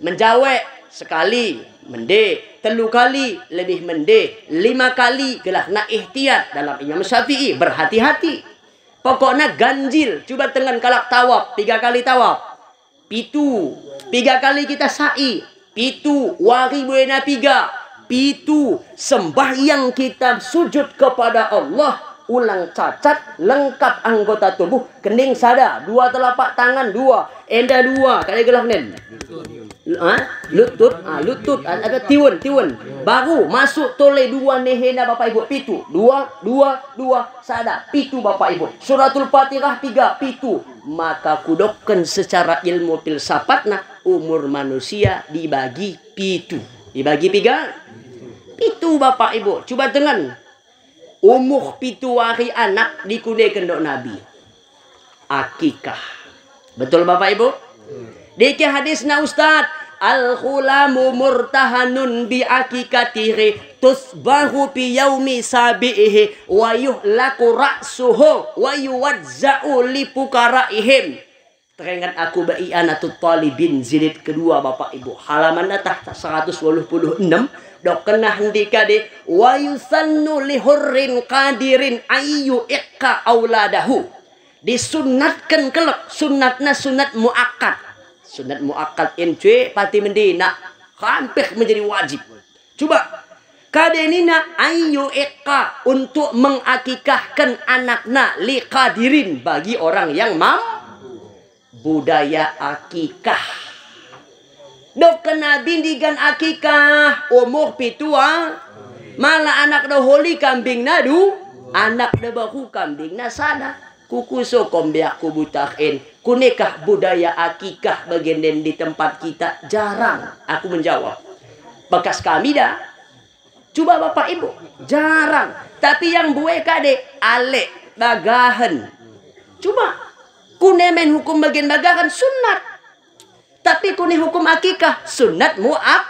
menjawek sekali, mende, tellu kali, lebih mende, lima kali, gelahna ihtiyat dalam Imam Syafi'i, berhati-hati. Pokokna ganjil, cuba tengen kalak tawaf, piga kali tawaf? Pitu. Piga kali kita sa'i? Pitu. Wari buena piga? Pitu. Sembahyang kita sujud kepada Allah, ulang cacat, lengkap anggota tubuh, kening sada, dua telapak tangan, dua, enda dua, kade gelahna en? Hah? Lutut, ah, lutut, ah, apa, tiwen, tiwen. Baru masuk tole dua nehena, Bapak Ibu, pitu. Dua, dua, dua, sada, pitu, Bapak Ibu. Suratul Fatihah piga, pitu. Maka kudokken secara ilmu filsafatna, umur manusia dibagi pitu. Dibagi piga? Pitu, Bapak Ibu. Cuba tengen. Umuh pitu wari anak dikuneken dok Nabi. Akikah. Betul, Bapak Ibu? Dike hadisna, Ustaz, "Al-ghulamu murtahanun bi akikatihi, tusbahu fi yaumi sabi'ihi, wa yuhlaqu ra'suhu, wa yuwazza'u li fuqara'ihim." Teringet aku bak I'anatut Talibin jilid kedua, Bapak Ibu. Halamanna tah seratus waluh puluh enem, dokkenna hendika de, "Wa yusannu li hurrin qadirin an yu'iqqa auladahu." Disunnatken kelek, sunnatna sunnat muakkad. Sunnat muakkad en cue pati mendena, hampir menjadi wajib. Cuba, kade nina, an yu'iqqa, untuk mengakikahken anakna, li qadirin, bagi orang yang mam-, budaya akikah. Dokken Nabi ndigan akikah, umuh pitu a-, mala anak doholi kambingna du, anak debehu kambingna sada. Kukuso ko mbeakku butah en, kunekah budaya akikah bagendena di tempat kita? Jarang, aku menjawab. Bekas kami dah. Cuba Bapak Ibu, jarang. Tapi yang mbue kade, alek, bagahen. Cuba, kune main hukum bagen bagahen, sunnat. Tapi kune hukum akikah, sunnat muak-,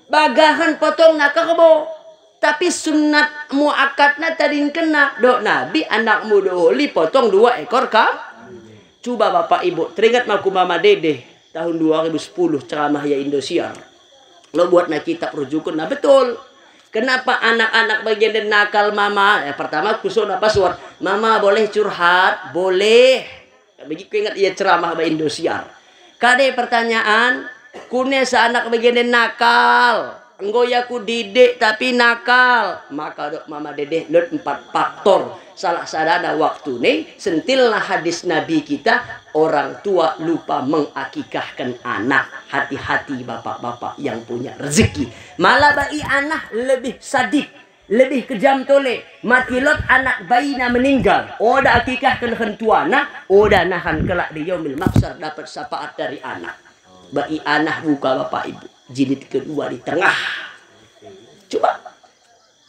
bagahen potongna kerbo. Tapi sunnat muakkadna tadingkenna, dok Nabi, anakmu doholi potong dua ekor kam-, Cuba Bapak Ibu, teringet ma ku Mama Dede tahun dua ribu sepuluh ceramah ia Indosiar. Lo buatna kitab rujukenna, betul. Kenapa anak-anak bagian den nakal, Mama? Ya, pertama, kusuk na password. Mama, boleh curhat? Boleh. Bagi kuinget ia ceramah bak Indosiar. Kade pertanyaan, kune sa anak bagian den nakal. Enggo ia kudidik tapi nakal. Maka dok mama dede lot empat faktor. Salah sadana waktune, sentilna hadis Nabi kita, orang tua lupa mengakikahken anak. Hati-hati bapak-bapak yang punya rezeki. Malah bak i anah lebih sadid. Lebih kejam tole, mati lot anak baina meninggal. Oda akikahken hen tuana, oda nahan kelak di yaumil mahsyar dapet syafaat dari anak. Bak i anah buka bapak ibu, jilid kedua di tengah. Cuba.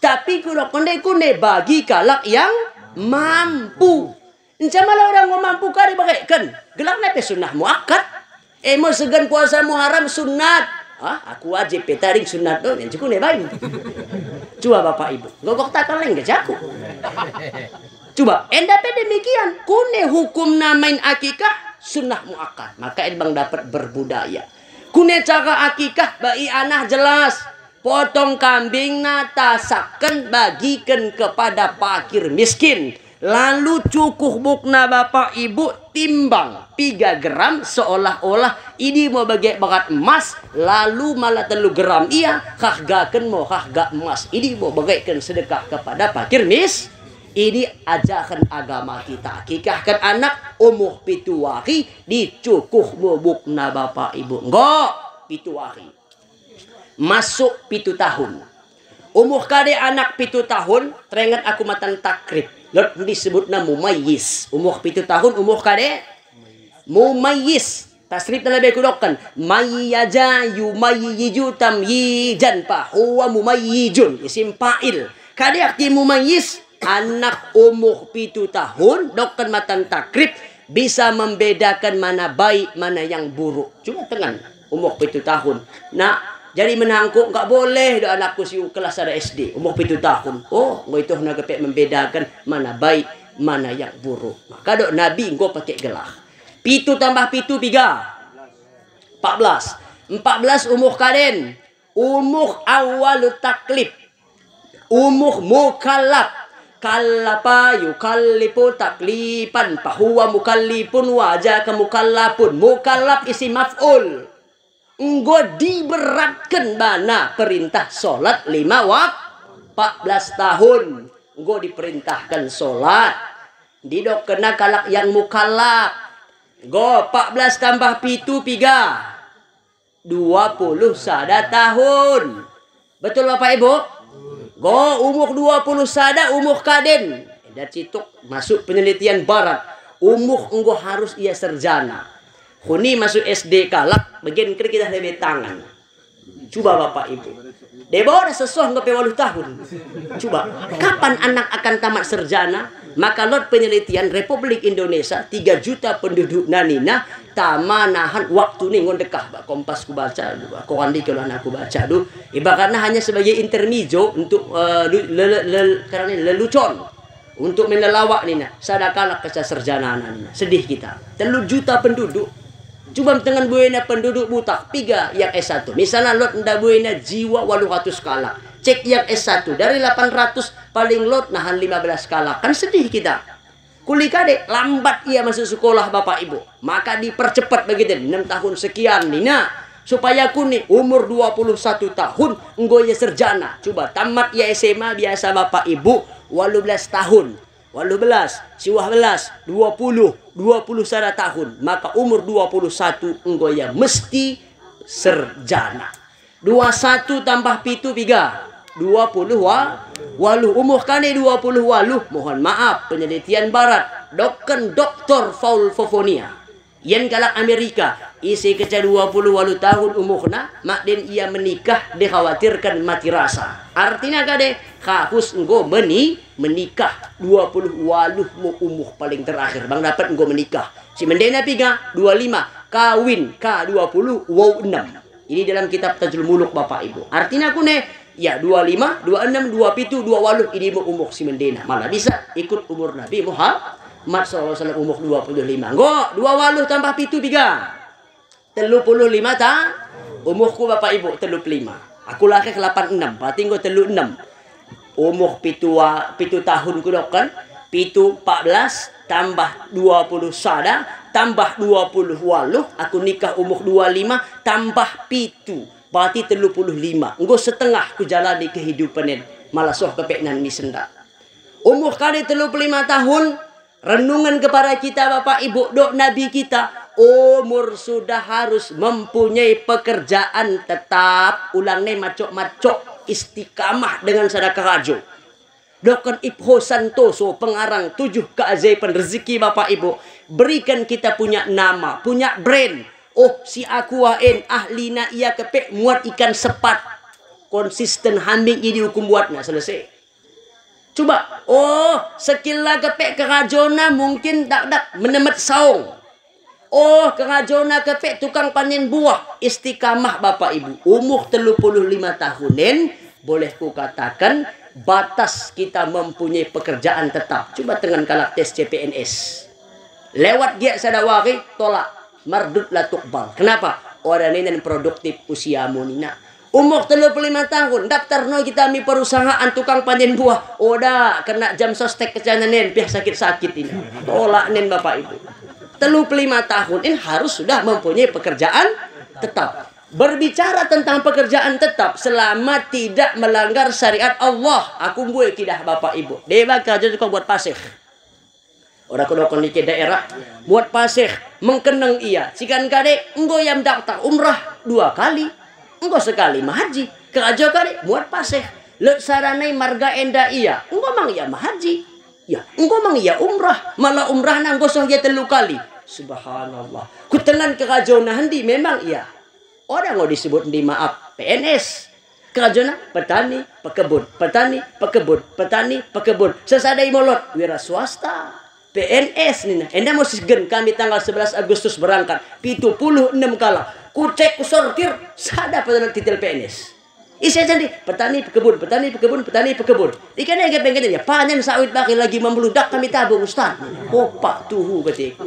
Tapi kudokken dek kune bagi kalak yang mampu. Nca malah orang ngo mampu kari bagaiken. Gelarna pe sunnah muakkad. E mo segen puasa Muharram sunnat. Ah, aku wajib pe tading sunnat do, nca kune baing. Cuba bapak ibu, gogok takal leng ke jaku. Cuba, enda pe demikian, kune hukumna main akikah sunnah muakkad. Maka en bang dapet berbudaya. Kune cara akikah bak i anah jelas. Potong kambingna tasakken bagiken kepada fakir miskin. Lalu cukuh bukna bapak ibu timbang piga geram seolah-olah idi mo bage berat emas, lalu malah tellu geram ia, hargaken mo harga emas idi mo bageken sedekah kepada fakir mis. Idi ajaken agama kita. Kikahken anak umuh pitu wari, dicukuh mo bukna bapak ibu. Enggo, pitu wari. Masuk pitu tahun. Umuh kade anak pitu tahun, teringet aku matan takrib. Lot disebutna mumayyis. Umuh pitu tahun, umuh kade? Mumayyis. Tasrifna lebe kudokken. Mayyaza yumayyiju tamyijan fahuwa mumayyijun. Isim fa'il. Kade arti mumayyis? Anak umuh pitu tahun, dokken matan takrib, bisa membedaken mana baik, mana yang buruk. Cuba tengen, umuh pitu tahun. Nak, jadi menangkuk, nggak boleh do anakku si kelas sada S D, umuh pitu tahun. Oh, enggo ituhna gepek membedaken mana baik, mana yang buruk. Maka dok Nabi enggo pake gelar. Pitu tambah pitu, piga? Empat belas. Empat belas umuh kaden. Umuh awwalut taklif. Umuh mukallaf. Kallafa yukallifu taklifan, fahuwa mukallifun wa jaka mukallafun. Mukallaf isim maf'ul. Enggo diberatken bana perintah solat lima wak-, empat belas tahun. Enggo diperintahken solat. Didokkenna kalak yang mukallaf. Enggo empat belas tambah pitu, piga? Dua puluh sada tahun. Betul, Bapak Ibu? Enggo umuh dua puluh sada umuh kaden. Enda cituk masuk penelitian barat. Umuh enggo harus ia serjana. Kuni masuk S D kalak, bagian kene kita lebe tangan. Cuba Bapak Ibu. Debo dah sesoh enggo pe waluh tahun. Cuba, kapan anak akan tamat serjana? Maka lot penelitian Republik Indonesia, tiga juta pendudukna nina, tama nahan waktune enggo ndekkah, bak Kompas kubaca du, bak koran dike ola na kubaca du. Ibaratna hanya sebagai intermezzo untuk, eh, lu-, le-, le-, le-, karena lelucon. Untuk menelawak nina, sada kalak kessa serjanana nina. Sedih kita. Tellu juta penduduk. Cuba tengen buena penduduk Butak, piga yang S satu. Misalna lot enda buena jiwa waluh ratus kalak. Cek yang S satu, dari delapan ratus paling lot nahan lima belas kalak. Kan sedih kita. Kuli kade, lambat ia masuk sekolah, Bapak Ibu. Maka dipercepat bagiden, enam tahun sekian nina. Supaya kuni umur dua puluh satu tahun enggo ia serjana. Cuba tamat ia S M A biasa, Bapak Ibu, waluh belas tahun. Waluh belas, siwah belas, dua puluh, dua puluh sada tahun, maka umur dua puluh satu enggo ia mesti serjana. Dua satu tambah pitu piga? Dua puluh wa-, waluh. Umuh kane dua puluh waluh, mohon maaf, penelitian barat, dokken Doktor Paul Fofonia. Yen kalak Amerika, ise kessa dua puluh waluh tahun umuhna, madeng ia menikah, dikhawatirken mati rasa. Artina kade, harus enggo meni-, menikah. Dua puluh waluh mo umuh paling terakhir, bang dapet enggo menikah. Si mendena piga? Dua lima, kawin, ka dua puluh, wau enem. Ini dalam kitab Tajul Muluk, Bapak Ibu. Artina kune, ya, dua lima, dua enem, dua pitu, dua waluh, ini mo umuh si mendena. Malah bisa ikut umur Nabi Muhammad sallallahu alaihi wasallam, umuh dua puluh lima. Enggo, dua waluh tambah pitu piga? Tellu puluh lima ta? Umuhku, Bapak Ibu, tellu puluh lima. Aku lahir lapan enem, berarti enggo tellu enem. Umur pitu, pitu tahun kudokken, pitu empat belas tambah dua puluh sada tambah dua puluh waluh, aku nikah umur dua lima tambah pitu, berarti tellu puluh lima. Enggo setengah kujalani kehidupen en, malah soh kepe nan mi sendah. Umur kade tellu puluh lima tahun, renungan kepada kita, Bapak Ibu, dok Nabi kita, umur sudah harus mempunyai pekerjaan tetap, ulang ne macok-macok, istiqamah dengan sada kerajo. Dokken Ibnu Santoso pengarang tujuh keajaiban rezeki, Bapak Ibu, berikan kita punya nama, punya brand. Oh, si Aqua en, ahlina ia kepe muat ikan sepat. Konsisten hambing idi ukum buatna, selesai. Cuba, oh, sekila kepe kerajona mungkin dakdak menemet saung. Oh, kerajona kepe tukang panen buah, istiqamah Bapak Ibu. Umur tellu puluh lima tahun en, boleh kukataken, batas kita mempunyai pekerjaan tetap. Cuba tengen kalak tes C P N S. Lewat gia sada wari, tolak. Mardud la tukbal. Kenapa? Oda ninen produktif usiamu nina. Umur tellu puluh lima tahun, daftar no kita mi perusahaan tukang panen buah. Oda, kena jam sostek kecana nen, piah sakit-sakit ini. Tolak nen Bapak Ibu. Tellu puluh lima tahun ini harus sudah mempunyai pekerjaan tetap. Berbicara tentang pekerjaan tetap, selama tidak melanggar syariat Allah, aku mbue kidah Bapak Ibu. Deba kerja juga buat pasir. Oda kudokken nike daerah, muat pasir, mengkeneng ia. Sikan kade, enggo ia mendaftar umrah dua kali. Enggo sekali mehaji. Kerajo kade, muat pasir. Lot sada nai marga enda ia. Enggo mang ia mehaji. Ya, enggo mang ia umrah. Malah umrahna enggo soh ia tellu kali. Subhanallah. Kutengen kerajona hendi memang ia. Oda ngo disebut ndi maaf, P N S. Kerajona petani, pekebun, petani, pekebun, petani, pekebun. Sesada i mo lot, wira swasta. P N S nina. Enda mo sisgen kami tanggal sebelas Agustus berangkat. Pitu puluh enem kalak. Kucek, kusortir, sada pe titel P N S. Ise jadi petani, pekebun, petani, pekebun, petani, pekebun. Ikan ege pengketen ya, panen sawit bagi lagi membludak kami tabung, Ustaz. Opak tuhu ketik.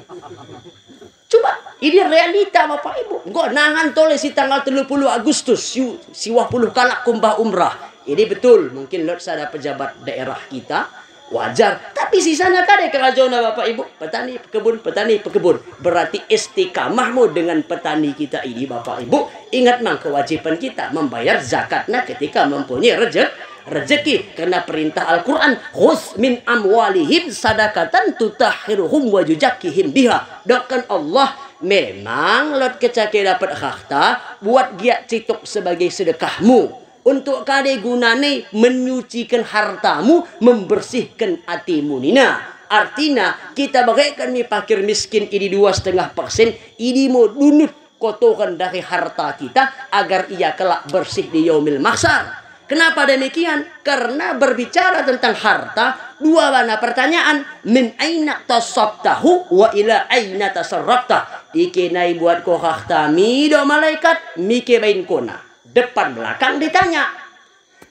Cuba, ini realita, Bapak Ibu. Enggo nahan tole si tanggal tellu puluh Agustus, si, siwah puluh kalak kumbah umrah. Ini betul, mungkin lot sada pejabat daerah kita, wajar. Tapi sisana kade kerajona, Bapak Ibu. Petani, pekebun, petani, pekebun. Berarti istiqamah mo dengan petani kita ini, Bapak Ibu. Ingat mang kewajiban kita membayar zakatna ketika mempunyai rejek-, rejeki. Karena perintah Al-Quran, "Khudz min amwalihim sadaqatan tutahhiruhum wa tuzakkihim biha." Dokken Allah, memang lot kecake dapet harta, buat gia cituk sebagai sedekahmu. Untuk kade gunane menyuciken hartamu, membersihken atimu nina. Artina, kita bereken mi fakir miskin idi dua setengah persen, idi mo dunut kotoren dari harta kita, agar ia kelak bersih di Yaumil Mahsyar. Kenapa demikian? Karena berbicara tentang harta, dua bana pertanyaan, "Min aina iktasabtahu wa ila aina tasarrafta?" Ike nai buat ko hartami do malaikat, mike bain kona. Depan belakang ditanya.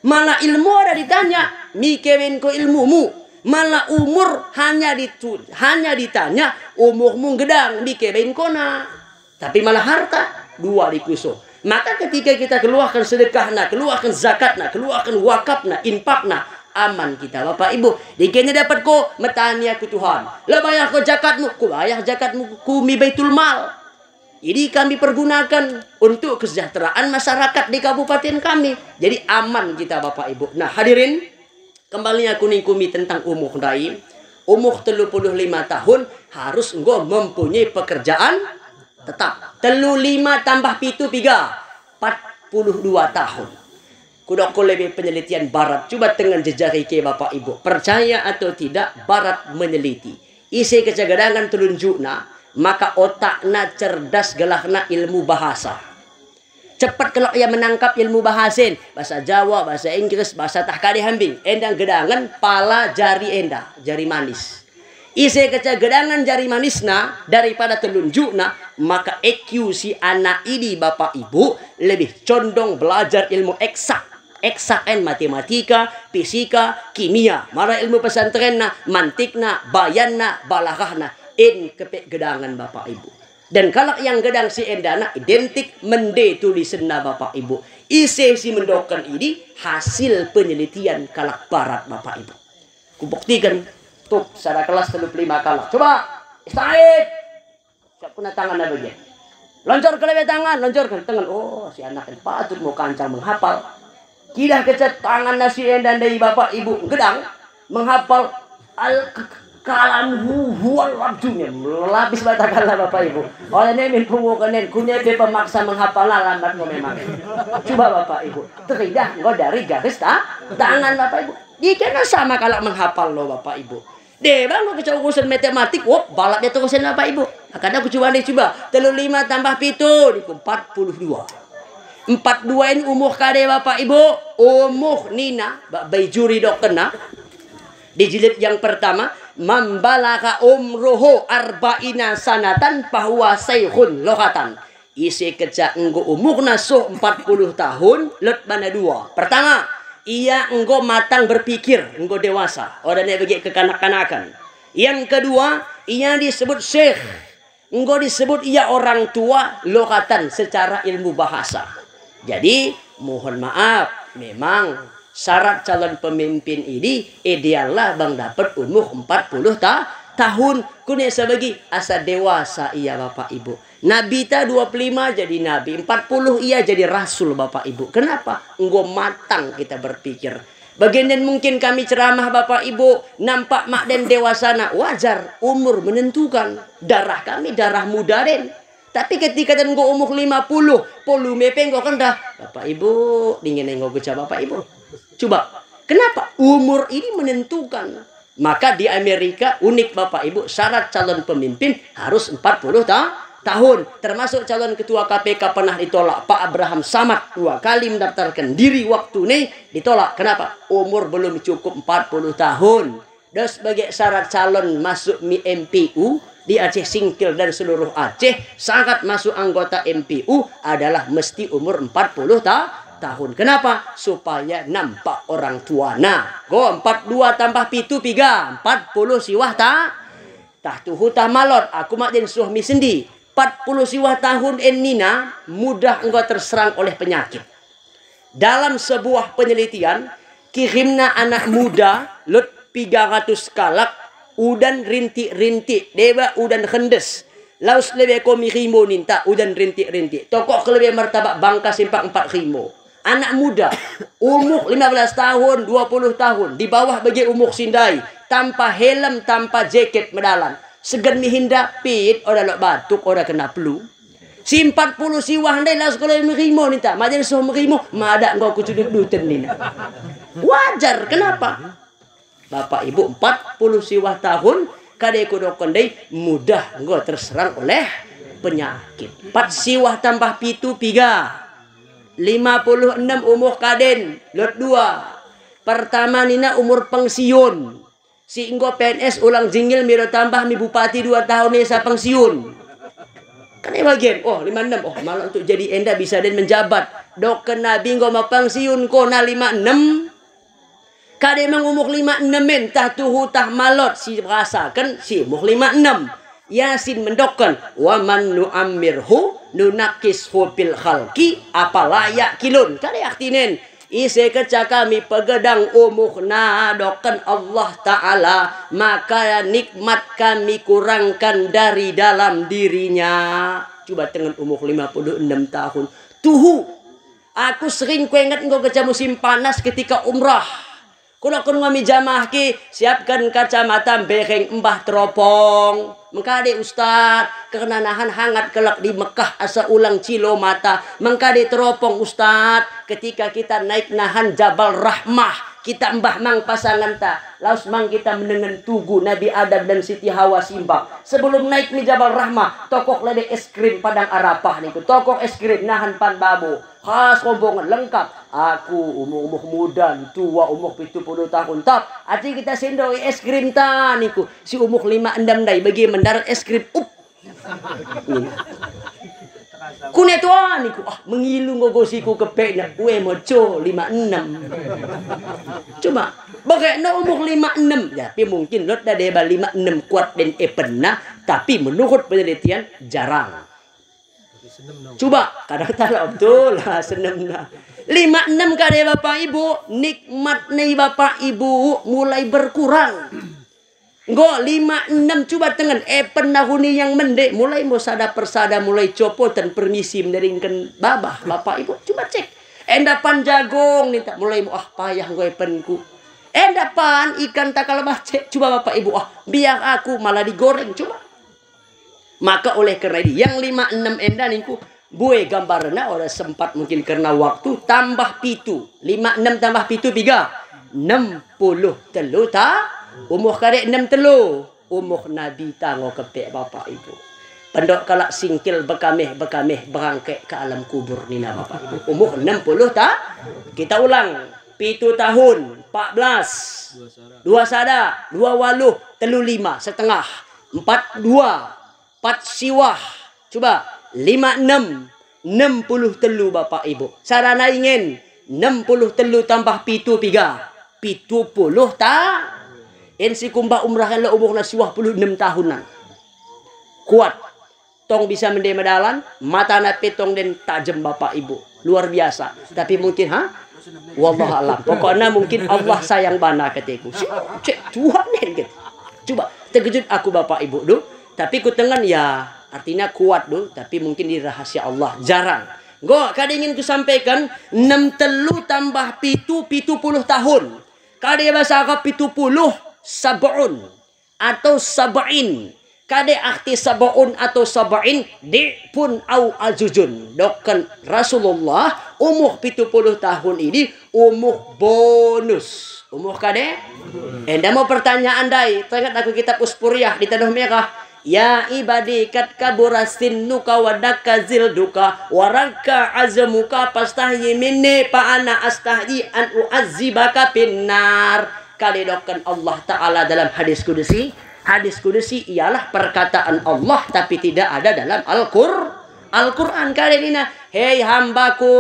Malah ilmu oda ditanya, mike bain ko ilmumu. Malah umur hanya ditu-, hanya ditanya, umurmu gedang, mike bain kona. Tapi malah harta, dua dikuso. Maka ketika kita keluarken sedekahna, keluarken zakatna, keluarken wakafna, infakna, aman kita, Bapak Ibu. Dikene dapet ko, metani aku Tuhan. La bayar ko zakatmu, kubayar zakatmu ku mi Baitul Mal. Idi kami pergunaken untuk kesejahteraan masyarakat di kabupaten kami. Jadi aman kita, Bapak Ibu. Nah, hadirin, kembali aku ningkumi tentang umur ndai. Umur tellu puluh lima tahun harus enggo mempunyai pekerjaan tetap. Tellu lima tambah pitu piga, empat puluh dua tahun. Kudok ko lebe penelitian barat, cuba tengen jejar ike Bapak Ibu. Percaya atau tidak, barat meneliti. Ise kecagedangen telunjukna, maka otakna cerdas, gelahna ilmu bahasa. Cepet kelok ia menangkap ilmu bahasa en, bahasa Jawa, bahasa Inggris, bahasa tah kade hambing. Enda gedangen pala jari enda, jari manis. Ise kecagedangen jari manisna daripada telunjukna, maka E Q si anak idi Bapak Ibu lebih condong belajar ilmu eksak. Eksak en matematika, fisika, kimia, malah ilmu pesantrenna, mantikna, bayanna, balaghahna, en kepe gedangen Bapak Ibu. Dan kalak yang gedang si endana identik mende tulisenna, Bapak Ibu. Ise si mendokken idi hasil penelitian kalak barat, Bapak Ibu. Kubuktiken, tuh, sada kelas tellu puluh lima kalak. Coba, Said! Siap kena tangan na bagian. Loncor kelebe tangan, loncor ke tangan. Oh, si anak ini patut mo kancang menghapal. Kidah kecet tangan na si enda ndai, Bapak Ibu, gedang menghapal al k- kalam hu huwal abdu, melapis bata kala, Bapak Ibu. Oleh ne min pungu kenen, kune pe pemaksa menghapal na lambat ngo memang. Coba, Bapak Ibu, teridah ngo dari garis ta tangan, Bapak Ibu. Dikena sama kalak menghapal lo, Bapak Ibu. Deba ngo kecak urusen matematik, wop, balap de terusen, Bapak Ibu. Makana kucuba ndai, cuba. Tellu lima tambah pitu, niku empat puluh dua. Empat dua en umuh kade, Bapak Ibu. Umuh nina, bak Baijuri dokkenna. Di jilid yang pertama, "Man balagha umruhu arba'ina sanatan fahuwa syaikhun lughatan." Ise kecak enggo umurna soh empat puluh tahun, lot bana dua. Pertama, ia enggo matang berpikir, enggo dewasa. Oda ne bage kekanak-kanaken. Yang kedua, ia disebut syekh. Enggo disebut ia orang tua lughatan secara ilmu bahasa. Jadi, mohon maaf, memang syarat calon pemimpin idi ideallah bang dapet umur empat puluh ta tahun. Kune sabagi asa dewasa ia, Bapak Ibu. Nabita dua puluh lima jadi nabi, empat puluh ia jadi rasul, Bapak Ibu. Kenapa? Enggo matang kita berpikir. Bagenden mungkin kami ceramah, Bapak Ibu, nampak mak den dewasana, wajar, umur menentukan. Darah kami darah muda den. Tapi ketika den enggo umur lima puluh, polume pe enggo kendah, Bapak Ibu, dingin enggo geja, Bapak Ibu. Coba, kenapa? Umur ini menentukan. Maka di Amerika unik, Bapak Ibu, syarat calon pemimpin harus empat puluh ta tahun. Termasuk calon ketua K P K pernah ditolak, Pak Abraham Samad, dua kali mendaftarkan diri waktune, ditolak. Kenapa? Umur belum cukup empat puluh tahun. Dos bage syarat calon masuk mi M P U di Aceh Singkil dan seluruh Aceh, syarat masuk anggota M P U adalah mesti umur empat puluh ta tahun. Kenapa? Supaya nampak orang tuana. Ko, empat dua tambah pitu piga, empat puluh siwah ta tah tuhu tah malot, aku mak den suah mi sendi. Empat puluh siwah tahun en nina, mudah enggo terserang oleh penyakit. Dalam sebuah penelitian, kirimna anak muda lot piga ratus kalak, udan rintik-rintik, deba udan hendes. Laus lebe ko mi rimo ninta, udan rintik-rintik. Tokok kelebe martabak bangka simpak empat rimo. Anak muda, umur lima belas tahun, dua puluh tahun, di bawah bage umur si ndai, tanpa helm, tanpa jaket medalan. Segen mi hinda, pit, oda lot batuk, oda kena flu. Si empat puluh siwah ndai laus kelebe mi rimo ninta, majen soh mi rimo, madak enggo kucudut-duten nina. Wajar, kenapa? Bapak Ibu, empat puluh siwah tahun, kade kudokken ndai, mudah enggo terserang oleh penyakit. Empat siwah tambah pitu piga. Lima puluh enem umur kaden, lot dua. Pertama nina umur pensiun. Si enggo P N S ulang jingil mi do tambah mi bupati dua tahun esa pensiun. Kade bagen, oh, lima enem, oh, malah untuk jadi enda bisa den menjabat. Dokken nabi enggo ma pensiun ko na lima enem. Kade mang umur lima enem en, tah tuhu tah malot si rasaken si umur lima enem. Yasin mendokken, "Wa man nu'ammirhu nunakkishu fil khalqi afala ya'qilun." Kade artinen, ise keca kami pegedang umurna dokken Allah Ta'ala, maka nikmat kami kurangkan dari dalam dirinya. Cuba tengen umur lima puluh enem tahun. Tuhu. Aku sering kuinget enggo keca musim panas ketika umrah. Kudokken ngo mi jamaah ki, siapken kacamata mbereng embah teropong. Mengkade Ustaz, kerna nahan hangat kelak di Mekah asa ulang cilo mata. Mengkade teropong Ustaz, ketika kita naik nahan Jabal Rahmah, kita embah mang pasangenta, laus mang kita menengen tugu Nabi Adam dan Siti Hawa simbang. Sebelum naik mi Jabal Rahmah, tokok lebe es krim Padang Arafah niku, tokok es krim nahan pan babo. Khas rombongan lengkap. Aku umur-umur muda, tua umur pitu puluh tahun. Tap, aci kita sendok es krim ta niku. Si umur lima enem ndai bagi mendarat es krim. Up. Kune tua niku. Ah, mengilu ngo gosiku kepekna. Ue moco lima enem. Cuma Bage na umur lima enem, tapi mungkin lot deba lima enem kuat den epenna, tapi menurut penelitian jarang. Cuba, kadang tala betul, ha, senemna. Lima enem kade Bapak Ibu, nikmat ni Bapak Ibu mulai berkurang. Enggo lima enem cuba tengen, epenna huni yang mende, mulai mo sada persada, mulai copoten permisi meneringken babah, Bapak Ibu, cuba cek. Enda pan jagong ninta, mulai mo, ah, payah enggo epenku. Enda pan ikan takal bah, cek, cuba Bapak Ibu, ah, biar aku malah digoreng, cuba. Maka oleh kerna idi, yang lima enem enda ningku, bue gambarna oda sempat mungkin kerna waktu, tambah pitu. Lima enem tambah pitu piga? Enem puluh tellu ta, umur kade enem tellu. Umur Nabi ta ngo kepek Bapak Ibu. Pendok kalak singkil bekameh-bekameh berangkek ke alam kubur nina Bapak Ibu. Umur enem puluh ta, kita ulang, pitu tahun, empat belas, dua sada, dua waluh, tellu lima, setengah, empat dua, empat siwah, cuba, lima enem, enem puluh tellu Bapak Ibu. Sada na ingen, enem puluh tellu tambah pitu piga? Pitu puluh ta. En si kumbah umrah elo umurna siwah puluh enem tahunan. Kuat. Tong bisa mende medalan, matana pe tong den tajem Bapak Ibu. Luar biasa. Tapi mungkin, ha? Wallahu a'lam. Pokokna mungkin Allah sayang bana kateku. Si, cek Tuhan den, gitu. Cuba, terkejut aku Bapak Ibu, du. Tapi kutengen ya, artinya kuat, du. Tapi mungkin idi rahasia Allah. Jarang. Enggo, kade ingin kusampaiken, enem tellu tambah pitu, pitu puluh tahun. Kade bahasa Arab pitu puluh, sab'un. Atau sab'in. Kade arti sab'un atau sab'in, di'fun au ajuzun. Dokken Rasulullah, umur pitu puluh tahun idi, umur bonus. Umur kade? Enda mo pertanyaan ndai, teringet aku kitab Uspuriah di Tanah Merah. Ya ibadi, qad kabura sinnuka wa daqqa jilduka wa raqqa azmuka fastahyi minni fa ana astahyi an u'azzibaka finnar. Kade dokken Allah Ta'ala dalam hadis kudusi? Hadis kudusi ialah perkataan Allah, tapi tidak ada dalam Al-Qur-, Al-Qur'an. Kade nina, "Hei hambaku,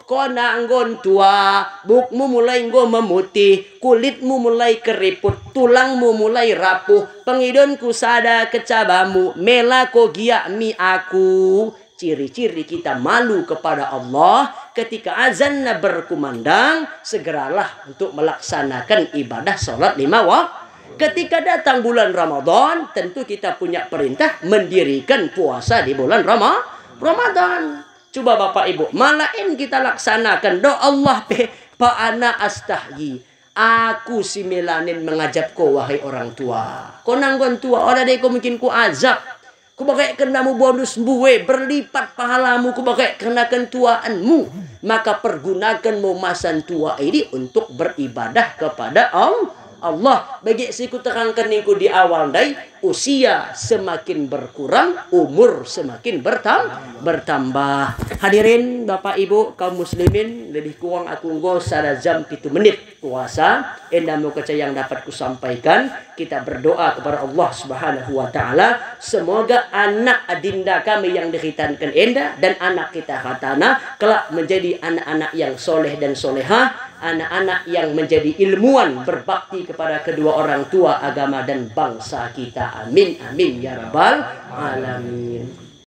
kona enggo ntua, bukmu mulai enggo memutih, kulitmu mulai keriput, tulangmu mulai rapuh, pengidonku sada kecabamu, mela ko giak mi aku." Ciri-ciri kita malu kepada Allah, ketika azanna berkumandang, segeralah untuk melaksanakan ibadah salat lima wak-, ketika datang bulan Ramadan, tentu kita punya perintah mendirikan puasa di bulan Rama-, Ramadan. Cuba Bapak Ibu, malah en kita laksanaken, do Allah pe, fa ana astahyi. Aku si mela en mengajab ko, wahai orang tua. Kona enggo ntua, oda deba ko mungkin kuajab. Kubage kerna mu bonus mbue, berlipat pahalamu kubage kerna kentuaanmu. Maka pergunaken mo masa ntua idi untuk beribadah kepada Al-, Allah. Bage si kuterangken ningku di awal ndai, usia semakin berkurang, umur semakin bertam-, bertambah. Hadirin, Bapak Ibu, kaum muslimin, lebih kurang aku enggo sada jam pitu menit kuasa, enda mo keca yang dapat kusampaikan. Kita berdoa kepada Allah Subhanahu wa Ta'ala, semoga anak adinda kami yang dikhitanken enda dan anak kita khatana kelak menjadi anak-anak yang soleh dan solehah, anak-anak yang menjadi ilmuwan, berbakti kepada kedua orang tua, agama dan bangsa kita. Amin, amin, ya rabbal alamin.